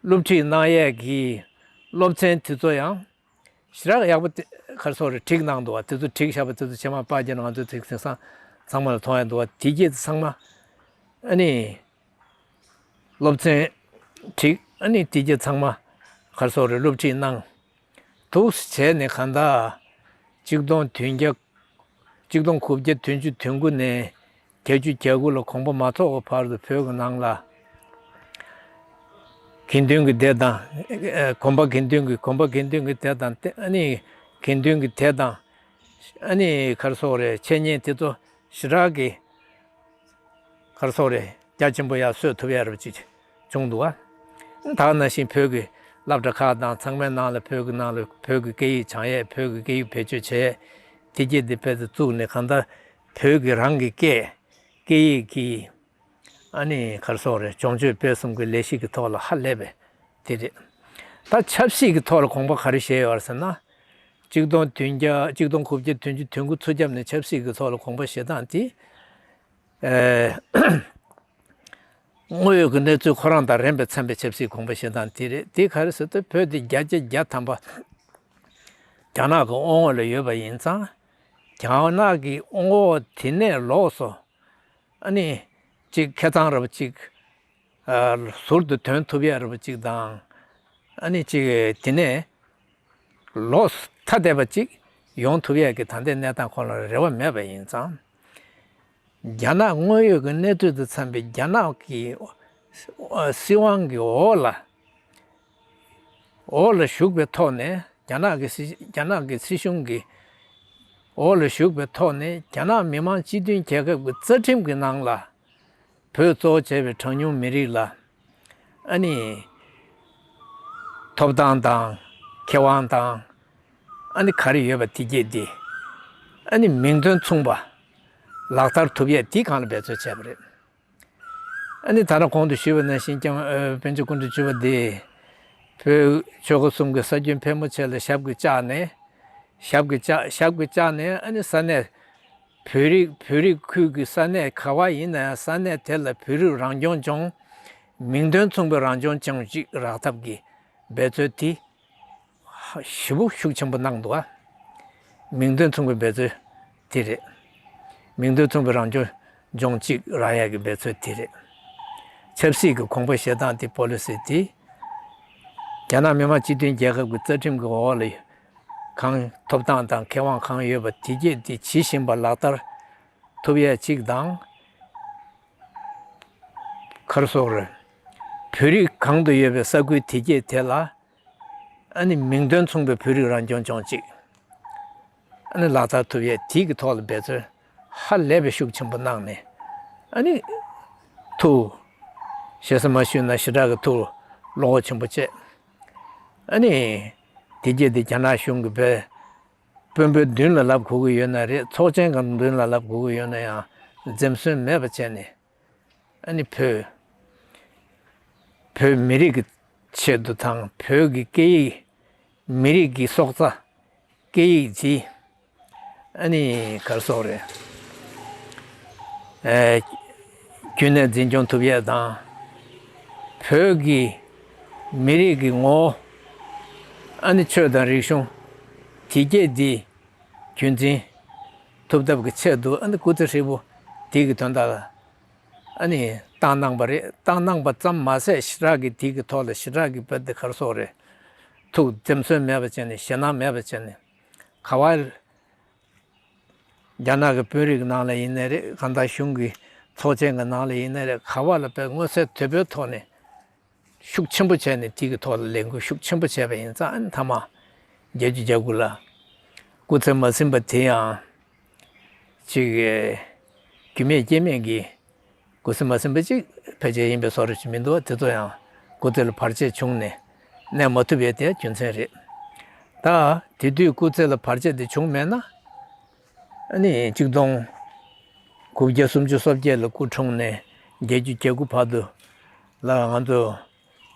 སློབ་ཁྲིད་གནང་ཡས་ཀྱི་སློབ་ཚན་དེ་ཚོ་ཡང་ཞེ་དྲག་ཡག་པོ་དེ་ག་རེ་ཟེར་རེད། བསྒྲིགས་གནང་འདུག་བ། དེ་ཚོ་བསྒྲིགས་བཞག་པ་དེ་ཚོ་རྗེས་མ་པར་རྒྱག་ང་ཚོ་དེ་དེང་སང་ཚང་མ་ལ་མཐོང་ཡ་འདུག་བ། དེ་རྗེས་ཚང་མ་ཨ་ནི་སློབ་ཚན་བསྒྲིགས། ཨ་ནི་དེ་རྗེས་ཚང་མ་ག་རེ་ཟེར་རེད། སློབ་ཁྲིད་གནང་འདུག་བྱས་ནས་གང་ལྟར་གཅིག་སྟོང་བདུན་བརྒྱ། གཅིག་སྟོང་དགུ་བརྒྱ་བདུན་ཅུ་དོན་དགུ་ནས་བརྒྱད་ཅུ་གྱ་དགུ་ལ་དགོངས་པ་མ་རྫོགས་པའི་བར་དུ་བོད་ཀྱི་ནང་ལ་དགེ་འདུན་གྱི་སྡེ་དང་། ཨ། དགོན་པ་དགེ་འདུན་གྱི། དགོན་པ་དགེ་འདུན་གྱི་སྡེ་དང་། ཨ་ནི་དགེ་འདུན་གྱི་སྡེ་དང་། ཨ་ནི་ག་རེ་ཟེར་རེད། འཆད་ཉན་དེ་ཚོ་ཞེ་དྲག་གི་ག་རེ་ཟེར་རེད། རྒྱ་ཆེན་པོ་ཡར་གསོས་ཐུབ་ཡ་རབ་ཅིག་བྱུང་འདུག་བ། ད་ག་ནང་བཞིན་བོད་ཀྱི་སློབ་གྲྭ་ཁག་དང་ཚང་མའི་ནང་ལ་བོད་ཀྱི་ནང་ལ་བོད་ཀྱི་སྐད་ཡིག་སྦྱང་ཡས། བོད་ཀྱི་སྐད་ཡིག་བེད་སྤྱོད་བྱས། དེ་རྗེས་དེ་ཕར་ཚུར་བཙུགས་ནས་གང་ལྟར་བོད་ཀྱི་རང་གི་སྐད། སྐད་ཡིག་གི་ཨ་ནི་ག་རེ་ཟེར་རེད། སྦྱོང་སྤྱོད་སྤེལ་གསུམ་གྱི་ལས་གཞི་གི་ཐོག་ལ་ཧ་ལས་པའི་དེ་རེད། ད་ཆབ་སྲིད་ཀྱི་ཐོག་ལ་དགོངས་པ་ག་རེ་བཞེས་ཡོད་རེད་ཟེར་ན། གཅིག་སྟོང་བདུན་བརྒྱ། གཅིག་སྟོང་དགུ་བརྒྱ་བདུན་ཅུ་དོན་དགུ་ཚུར་བརྒྱབ་ནས་ཆབ་སྲིད་ཀྱི་ཐོག་ལ་དགོངས་པ་བཞེས་སྟངས་དེ། ཨེ། དངོས་ཡོད་ཀྱི་གནས་ཚུལ་ཁོ་རང་དང་རན་པའི་འཚམས་པའི་ཆབ་སྲིད་དགོངས་པ་བཞེས་སྟངས་དེ་རེད། དེ་ག་རེ་ཟེར་ཏེ། བོད་དེ་བརྒྱ་ཆ་བརྒྱ་ཐམ་པ་རྒྱ་ནག་གི་དབང་འོག་ལ་ཡོད་པ་ཡིན་ཙང་། རྒྱ་ནག་གི་དབང་འོག་དེ་ནས་ལོགས་སུ་ཨ་ནི་ཅིག་ཁེ་གཙང་རབ་ཅིག་ཨ། ཟུར་དུ་ཐོན་ཐུབ་ཡ་རབ་ཅིག་དང་། ཨ་ནི་ཅིག་དེ་ནས་ལོགས་ཐ་དད་པ་ཅིག་ཡོང་ཐུབ་ཡས་ཀྱི་ད་ལྟའི་གནས་སྟངས་ཁོ་ལ་རེ་བ་མེད་པ་ཡིན་ཙང་། རྒྱ་ནག་དངོས་ཡོད་ཀྱི་གནས་ཚུལ་དང་འཚམས་པའི་རྒྱ་ནག་གི་སྲིད་དབང་གི་འོག་ལ། འོག་ལ་བཞུགས་པའི་ཐོག་ནས། རྒྱ་ནག་གི་སྲིད། རྒྱ་ནག་གི་སྲིད་གཞུང་གི་འོག་ལ་བཞུགས་པའི་ཐོག་ནས། རྒྱ་ནག་མི་དམངས་སྤྱི་མཐུན་རྒྱལ་ཁབ་ཀྱི་རྩ་ཁྲིམས་ཀྱི་ནང་ལ། བོད་གཙོ་བོ་བྱས་པའི་གྲངས་ཉུང་མི་རིགས་ལ་ཨ་ནི་ཐོབ་ཐང་དང་ཁེ་དབང་དང་། ཨ་ནི་ག་རེ་ཡོད་པ་དེ་གྱད་དེ་ཨ་ནི་མིང་དོན་མཚུངས་པ་ལག་བསྟར་ཐུབ་ཡས་དེ་སྒང་ལ་འབད་རྩོལ་བྱས་པ་རེད། ཨ་ནི་ད་ནི་གོང་དུ་ཞུས་པ་ནང་བཞིན་ཀྱང་། ཨ། པཎ་ཆེན་སྐུ་ཕྲེང་བཅུ་པ་འདིས་བོད་ཆོལ་ཁ་གསུམ་གྱི་ས་རྒྱུན་ཕལ་མོ་ཆེ་ལ་ཞབས་ཀྱིས་བཅགས་ནས། ཞབས་ཀྱིས་བཅགས། ཞབས་ཀྱིས་བཅགས་ནས། ཨ་ནི་ས་གནས་བོད་རིགས། བོད་རིགས་ཁུལ་གྱི་ས་གནས་ག་བ་ཡིན་ན་ཡང་ས་གནས་དེ་ལ་བོད་རིགས་རང་སྐྱོང་ལྗོངས། མིང་དོན་མཚུངས་པའི་རང་སྐྱོང་ལྗོངས་ཅིག་རག་ཐབས་ཀྱི་འབད་རྩོལ་དེ་ཞེ་པོ་ཤུགས་ཆེན་པོ་གནང་འདུག་ཨ། མིང་དོན་མཚུངས་པའི་འབད་རྩོལ་དེ་རེད། མིང་དོན་མཚུངས་པའི་རང་སྐྱོང་ལྗོངས་གཅིག་རག་ཡག་གི་འབད་རྩོལ་དེ་རེད། ཆབ་སྲིད་ཀྱི་དགོངས་པ་བཞེས་སྟངས་དེ། པོ་ལི་སི་དེ་རྒྱ་ནག་མི་དམངས་སྤྱི་མཐུན་རྒྱལ་ཁབ་ཀྱི་རྩ་ཁྲིམས་ཀྱི་འོག་ལ་གང་ཐོབ་ཐང་དང་ཁེ་དབང་གང་ཡོད་པ་དེ་གྱད་དེ་ཇི་བཞིན་པ་ལག་བསྟར་ཐུབ་ཡས་གཅིག་དང་། ག་རེ་ཟེར་རེད། བོད་རིགས་གང་དུ་ཡོད་པའི་ས་ཁུལ་དེ་གྱད་དེ་ལ་ཨ་ནི་མིང་དོན་མཚུངས་པའི་བོད་རིགས་རང་སྐྱོང་ལྗོངས་གཅིག་ཨ་ནི་ལག་བསྟར་ཐུབ་ཡས་དེ་གི་ཐོག་ལ་འབད་རྩོལ་ཧ་ལས་པའི་ཤུགས་ཆེན་པོ་གནང་ནས། ཨ་ནི་ཐུགས། ཞེ་ས་མ་ཞུས་ན་ཞེ་དྲག་གི་ཐུགས་བློ་ཁོག་ཆེན་པོ་བྱས། ཨ་ནི་དེ་གྱད་དེ་རྒྱ་ནག་གཞུང་གི་བོད་དཔོན་པོའི་མདུན་ལ་ལབ་དགོས་ཀྱི་ཡོད་ན་རེད། ཚོགས་ཆེན་གྱི་མདུན་ལ་ལབ་དགོས་ཀྱི་ཡོད་ན་ཡང་འཛེམ་ཟོན་མེད་པ་བྱས་ནས། ཨ་ནི་བོད། བོད་མི་རིགས་ཀྱི་ཆེད་དུ་དང་། བོད་ཀྱི་སྐད་ཡིག། མི་རིགས་ཀྱི་སྲོག་རྩ། སྐད་ཡིག་འདི་ཨ་ནི་ག་རེ་ཟེར་རེད། ཨེ། རྒྱུན་ནས་འཛིན་སྐྱོང་ཐུབ་ཡས་དང་། བོད་ཀྱི་མི་རིགས་ཀྱི་ངོ་བོ། ཨ་ནི་ཆོས་དང་རིག་གཞུང་དེ་གྱད་འདི་རྒྱུན་འཛིན་ཐུབ་ཐབས་ཀྱི་ཆེད་དུ། ཨ་ནི་སྐུ་ཚེ་ཧྲིལ་པོ་དེ་གི་དོན་དག་ལ་ཨ་ནི་བཏང་གནང་བ་རེད། བཏང་གནང་བ་ཙམ་མ་ཟད་ཞེ་དྲག་གི་དེ་གི་ཐོག་ལ་ཞེ་དྲག་གི་བོད་དེ་ག་རེ་ཟེར་རེད། ཐུགས་འཛེམ་ཟོན་མེད་པ་བྱས་ནས། ཞེད་སྣང་མེད་པ་བྱས་ནས། ག་བ་ རྒྱ་ནག་གི་དཔོན་རིགས་ནང་ལ་ཡིན་ནའི་རེད། གང་ལྟར་གཞུང་གི་ཚོགས་ཆེན་གྱི་ནང་ལ་ཡིན་ནའི་རེད། ག་བ་ལ་དཔེ་མངོན་གསལ་དོད་པོའི་ཐོག་ནས་ཤུགས་ཆེན་པོ་བྱས་ནས་དེ་གི་ཐོག་ལ་ལས་འགུལ་ཤུགས་ཆེན་པོ་བྱས་པ་ཡིན་ཙང་། ཨ་ནི་མཐའ་མ་བརྒྱད་ཅུ་གྱ་དགུ་ལ་སྐུ་ཚེ་མ་ཟིན་པ་དེ་ཡང་ཅིག་རྒྱུས་མེད་རྐྱེན་མེད་ཀྱིས། སྐུ་ཚེ་མ་ཟིན་པ་ཅིག་ཕལ་ཆེར་ཡིན་པའི་བཟོ་འདྲ་ཞིག་མི་འདུག་དེ་ཚོ་ཡང་སྐུ་ཚེ་ལ་བར་ཆད་བྱུང་ནས་གནས་མ་ཐུབ་ཡས་དེ་རྒྱུ་མཚན་རེད། ད་དེ་དུས་སྐུ་ཚེ་ལ་བར་ཆད་དེ་བྱུང་མེད་ན། ཨ་ནི་གཅིག་སྟོང་དགུ་བརྒྱ་སུམ་ཅུ་སོ་བརྒྱད་ལ་སྐུ་འཁྲུངས་ནས་བརྒྱད་ཅུ་གྱ་དགུ་བར་དུ་ལ་ང་ཚོ་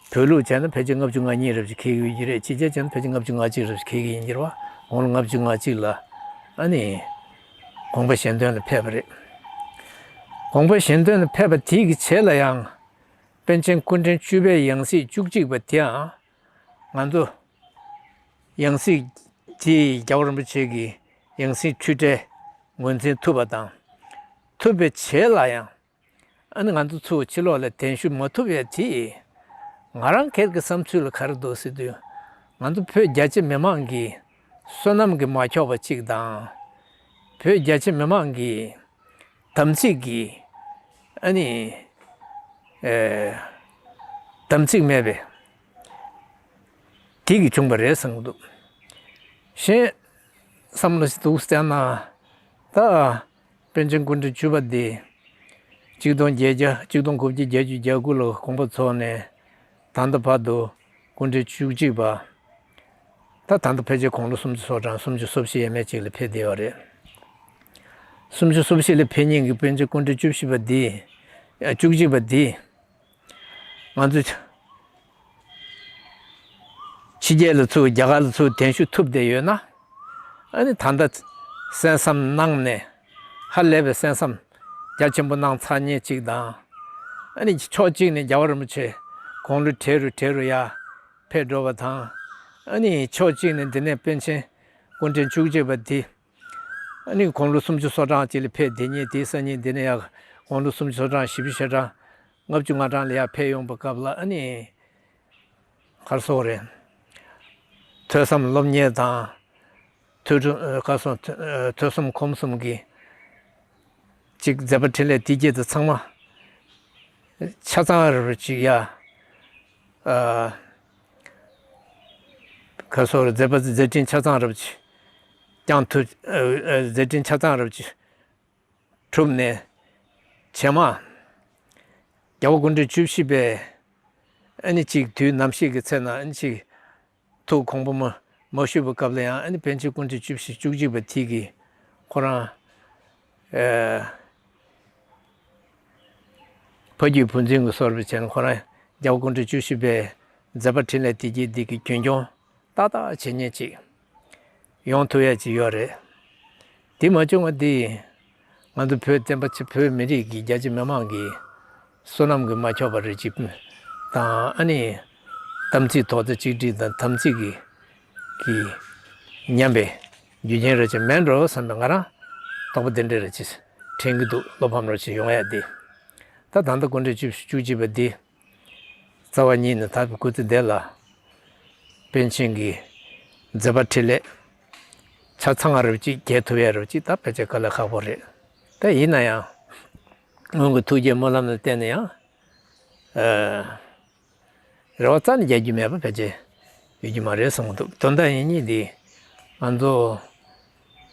བོད་ལུགས་བྱས་ན་ཕལ་ཆེར་ལྔ་བཅུ་ང་གཉིས་རབ་ཅིག་འཁེལ་གྱི་ཡོད་ཀྱི་རེད། ཕྱི་རྒྱལ་བྱས་ན་ཕལ་ཆེར་ལྔ་བཅུ་ང་གཅིག་རབ་ཅིག་འཁེལ་གྱི་ཡིན་གྱི་རེད་བ། དགུང་ལོ་ལྔ་བཅུ་ང་གཅིག་ལ་ཨ་ནི་དགོངས་པ་གཞན་དོན་ལ་ཕེབས་པ་རེད། དགོངས་པ་གཞན་དོན་ལ་ཕེབས་པ་དེ་གི་རྗེས་ལ་ཡང་པཎ་ཆེན་སྐུ་ཕྲེང་བཅུ་པའི་ཡང་སྲིད་བཅུ་གཅིག་པ་དེའང་ང་ཚོ་ཡང་སྲིད་དེ་རྒྱལ་བ་རིན་པོ་ཆེ་གི་ཡང་སྲིད་འཁྲུལ་བྲལ་ངོས་འཛིན་ཐུབ་པ་དང་། ཐུབ་པའི་རྗེས་ལ་ཡང་ཨ་ནི་ང་ཚོ་ཚུར་ཕྱི་ལོགས་ལ་གདན་ཞུ་མ་ཐུབ་ཡས་དེ། ང་རང་སྒེར་གྱི་བསམ་ཚུལ་ལ་ག་རེ་འདུག་ཟེར་དུས། ང་ཚོ་བོད་རྒྱ་ཆེ་མི་མང་གི་བསོད་ནམས་ཀྱིས་མ་ཁྱབ་པ་གཅིག་དང་། བོད་རྒྱ་ཆེ་མི་མང་གི་དམ་ཚིག་གིས་ཨ་ནི་ཨེ་དམ་ཚིག་མེད་པའི་དེ་གིས་བྱུང་བ་རེད་བསམ་གྱི་འདུག་གཞན་བསམ་བློ་ཞིག་འདུག་བསྟན་ན། ད་པཎ་ཆེན་སྐུ་ཕྲེང་བཅུ་པ་འདི་གཅིག་སྟོང་བརྒྱད་བརྒྱ་གཅིག་སྟོང་དགུ་བརྒྱ་བརྒྱད་ཅུ་གྱ་དགུ་ལོ་དགོངས་པ་རྫོགས་ནས་ད་ལྟ་བར་དུ་སྐུ་ཕྲེང་བཅུ་གཅིག་པ། ད་ད་ལྟ་ཕལ་ཆེར་དགུང་ལོ་སུམ་ཅུ་སོ་གྲངས་སུམ་ཅུ་སོ་བཞི་ཡས་མས་ཅིག་ལ་ཕེབས་བསྡད་ཡོད་རེད། སུམ་ཅུ་སོ་བཞི་ལ་ཕེབས་མཁན་གྱི་པཎ་ཆེན་སྐུ་ཕྲེང་བཅུ་བཞི་པ་འདི། ཨ་བཅུ་གཅིག་པ་འདི། ང་ཚོ་ཕྱི་རྒྱལ་ལ་ཚུར་རྒྱ་གར་ལ་ཚུར་གདན་ཞུ་ཐུབ་བསྡད་ཡོད་ན། ཨ་ནི་ད་ལྟ་གསན་བསམ་གནང་ནས་ཧ་ལས་པའི་གསན་བསམ་རྒྱ་ཆེན་པོ་གནང་ཚར་མཁན་ཅིག་དང་། ཨ་ནི་ཕྱོགས་གཅིག་ནས་རྒྱལ་བ་རིན་པོ་ཆེ་དགུང་ལོ་བགྲེས་རུ་བགྲེས་རུ་ཡར་ཕེབས་འགྲོ་བ་དང་། ཨ་ནི་ཕྱོགས་གཅིག་ནས་འདི་ནས་པཎ་ཆེན་སྐུ་ཕྲེང་བཅུ་གཅིག་པ་འདི། ཨ་ནི་དགུང་ལོ་སུམ་ཅུ་སོ་གྲངས་ཅིག་ལ་ཕེབས་བསྡད་མཁན་དེའི་སང་ཉིན་འདི་ནས་ཡར་དགུང་ལོ་སུམ་ཅུ་སོ་གྲངས་བཞི་བཅུ་ཞེ་གྲངས་ལྔ་བཅུ་ང་གྲངས་ལ་ཡར་ཕེབས་ཡོང་པའི་སྐབས་ལ། ཨ་ནི་ག་རེ་ཟེར་དགོས་རེད། ཐོས་བསམ་སློབ་གཉེར་དང་། ཐོས་གྲོལ་ག་རེ་ཟེར། ཐོས་བསམ་སྒོམ་གསུམ་གྱི་ཅིག་མཛད་པ་འཕྲིན་ལས་དེ་རྗེས་དུ་ཚང་མ་ཆ་ཚང་རུ་ཅིག་ཡ། ཨ་ག་རེ་ཟེར། མཛད་པ་མཛད་འཕྲིན་ཆ་ཚང་རུ་ཅིག་བསྐྱངས་ཐུབ། ཨ་ཨ་མཛད་འཕྲིན་ཆ་ཚང་རུ་ཅིག་གྲུབ་ནས། བྱེ་མ་རྒྱལ་བ་སྐུ་ཕྲེང་བཅུ་བཞི་པས་ཨ་ནི་ཅིག་དུས་ནམ་ཞིག་གི་ཚེ་ན་ཨ་ནི་ཅིག་ཐུགས་དགོངས་པ་མ་མ་ཞུས་པའི་སྐབས་ལ་ཡང་། ཨ་ནི་པཎ་ཆེན་སྐུ་ཕྲེང་བཅུ་བཞི་བཅུ་གཅིག་པ་དེ་གིས་ཁོ་རང་ཨ་ཕ་རྒྱུད་བུ་འཛིན་གྱི་བཟོ་འདྲ་བྱས་ནས། ཁོ་རང་རྒྱལ་བ་སྐུ་ཕྲེང་བཅུ་བཞི་པའི་མཛད་པ་འཕྲིན་ལས་དེ་རྗེས་འདི་གི་རྒྱུན་སྐྱོང་ཏག་ཏག་བྱེད་མཁན་ཅིག་ཡོང་ཐུབ་ཡ་ཅིག་ཡོད་རེད། དེ་མ་བྱུང་བ་འདི་ང་ཚོ་བོད་བསྟན་པ་ཆེ། བོད་མི་རིགས་ཀྱི་རྒྱ་ཆེ་མི་མང་གི་བསོད་ནམས་ཀྱིས་མ་ཁྱབ་པ་རེད་ཅིག་དང་། ཨ་ནི་དམ་ཚིག་ཐོག་ཚད་གཅིག་སྒྲིལ་དང་དམ་ཚིག་གི་གི་ཉམས་པའི་རྒྱུ་རྐྱེན་རེད་ཅིག་མེད་འགྲོ་བསམ་པའི་ང་རང་དོགས་པ་དེ་འདྲ་རེད་ཅིག་དྲན་གྱི་འདུག་བློ་ཕམ་རོ་ཅིག་ཡོང་ཡ་དེ། ད་ད་ལྟ་སྐུ་ཕྲེང་བཅུ་བཅུ་གཅིག་པ་འདི་རྩ་བ་ཉིད་ནས་ད་སྐུ་ཚེ་འདི་ལ་པཎ་ཆེན་གྱི་མཛད་པ་འཕྲིན་ལས་ཆ་ཚང་རབ་ཅིག་རྒྱས་ཐུབ་ཡ་རབ་ཅིག་ད་ཕལ་ཆེར་དཀའ་ལས་ཁག་པོ་རེད། ད་ཡིན་ན་ཡང་སྔོན་གྱི་ཐུགས་བསྐྱེད་སྨོན་ལམ་ལ་བརྟེན་ནས་ཡང་ཨ་རེ་བ་རྩ་ནས་རྒྱག་རྒྱུ་མེད་པ་ཕལ་ཆེར་ཡོད་རྒྱུ་མ་རེད་བསམ་གྱི་འདུག་དོན་དག་ཡིན་གཉིས་འདི་ང་ཚོ་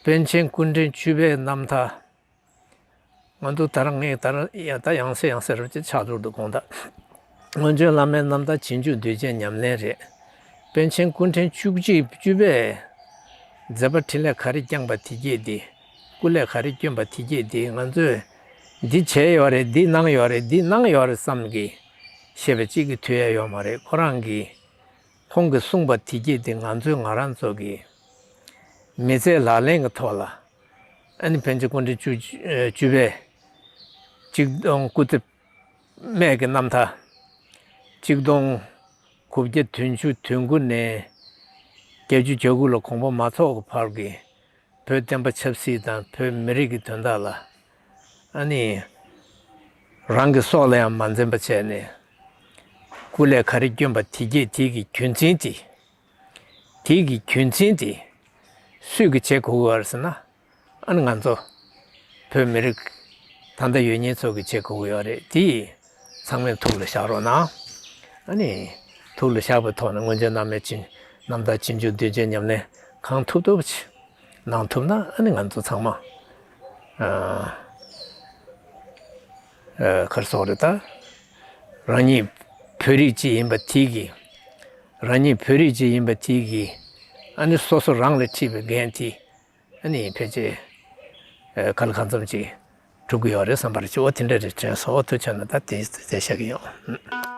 པཎ་ཆེན་སྐུ་ཕྲེང་བཅུ་པའི་རྣམ་ཐར། ང་ཚོ་ད་རང་ངས་ད་རང་ཡ་ད་ཡང་སེ་ཡང་སེ་རབ་ཅིག་ཆགས་འགྲོ་འདུག་དགོངས་དག་སྔོན་བྱོན་བླ་མའི་རྣམ་ཐར་རྗེས་འཇུག་གདུལ་བྱའི་ཉམས་ལེན་རེད། པཎ་ཆེན་སྐུ་ཕྲེང་བཅུ་གཅིག་བཅུ་པས་མཛད་པ་འཕྲིན་ལས་ག་རེ་བསྐྱངས་པ་དེ་རྗེས་དེ། སྐུ་ལས་ག་རེ་བསྐྱོན་པ་དེ་རྗེས་དེ། ང་ཚོས་འདི་བྱས་ཡོད་རེད། འདི་གནང་ཡོད་རེད། འདི་གནང་ཡོད་རེད་བསམ་གི་བཤད་པ་གཅིག་གི་ཐུབ་ཡ་ཡོད་མ་རེད། ཁོ་རང་གིས་ཁོང་གིས་གསུངས་པ་དེ་རྗེས་དེ་ང་ཚོས་ང་རང་ཚོ་གི་མི་ཚེའི་ལག་ལེན་གྱི་ཐོག་ལ། ཨ་ནི་པཎ་ཆེན་སྐུ་ཕྲེང་བཅུ་བཅུ་པས་གཅིག་སྟོང་སྐུ་ཚེ་སྨད་ཀྱི་རྣམ་ཐར། གཅིག་སྟོང་དགུ་བརྒྱ་བདུན་ཅུ་དོན་དགུ་ནས་བརྒྱད་ཅུ་གྱ་དགུ་ལ་དགོངས་པ་མ་རྫོགས་ཀྱི་བར་གྱི་བོད་བསྟན་པ་ཆབ་སྲིད་དང་བོད་མི་རིགས་ཀྱི་དོན་དག་ལ། ཨ་ནི་རང་གི་སྲོག་ལ་ཡང་མ་འཛེམ་པ་བྱས་ནས་སྐུ་ལས་ག་རེ་བསྐྱོན་པ་དེ་རྗེས་དེ་གི་རྒྱུ་མཚན་དེ། དེ་གི་རྒྱུ་མཚན་དེ་སུས་ཀྱིས་བྱེད་དགོས་ཀྱི་ཡོད་རེད་ཟེར་ན། ཨ་ནི་ང་ཚོ་ བོད་མི་རིགས་ད་ལྟ་ཡོད་མཁན་ཚོ་གི་བྱེད་དགོས་ཀྱི་ཡོད་རེད། དེ་ཚང་མས་ཐུགས་ལ་བཞག་རོགས་གནང་། ཨ་ནི་ཐུགས་ལ་བཞག་པའི་ཐོག་ནས་སྔོན་བྱོན་རྣམ་དབྱེ་ཅན་རྣམ་ཐར་ཕྱིན་བཅུ་བདུན་ཅུ་ཉམས་ལེན་གང་ཐུབ་ཐུབ་ཅིག་གནང་ཐུབ་ན། ཨ་ནི་ང་ཚོ་ཚང་མ་ཨ་ཨ་ག་རེ་ཟེར་དགོས་རེད། ད་རང་ཉིད་བོད་རིགས་ཅིག་ཡིན་པ་དེ་གི། རང་ཉིད་བོད་རིགས་ཅིག་ཡིན་པ་དེ་གི། ཨ་ནི་སོ་སོ་རང་ལ་འཁྲི་བའི་འགན་དེ། ཨ་ནི་ཕལ་ཆེར་ཨ་ག་ལ་གང་འཚམ་ཅིག་འགྲུབ་ཀྱི་ཡོད་རེད་བསམ་པ་རེད། ཅིག་འོ་དེ་འདྲ་རེད་དྲན་སོང་། འོ་ཐུགས་རྗེ་ཆེ་གནང་། ད་དེ་དེ་བཤད་ཀྱི་ཡོད།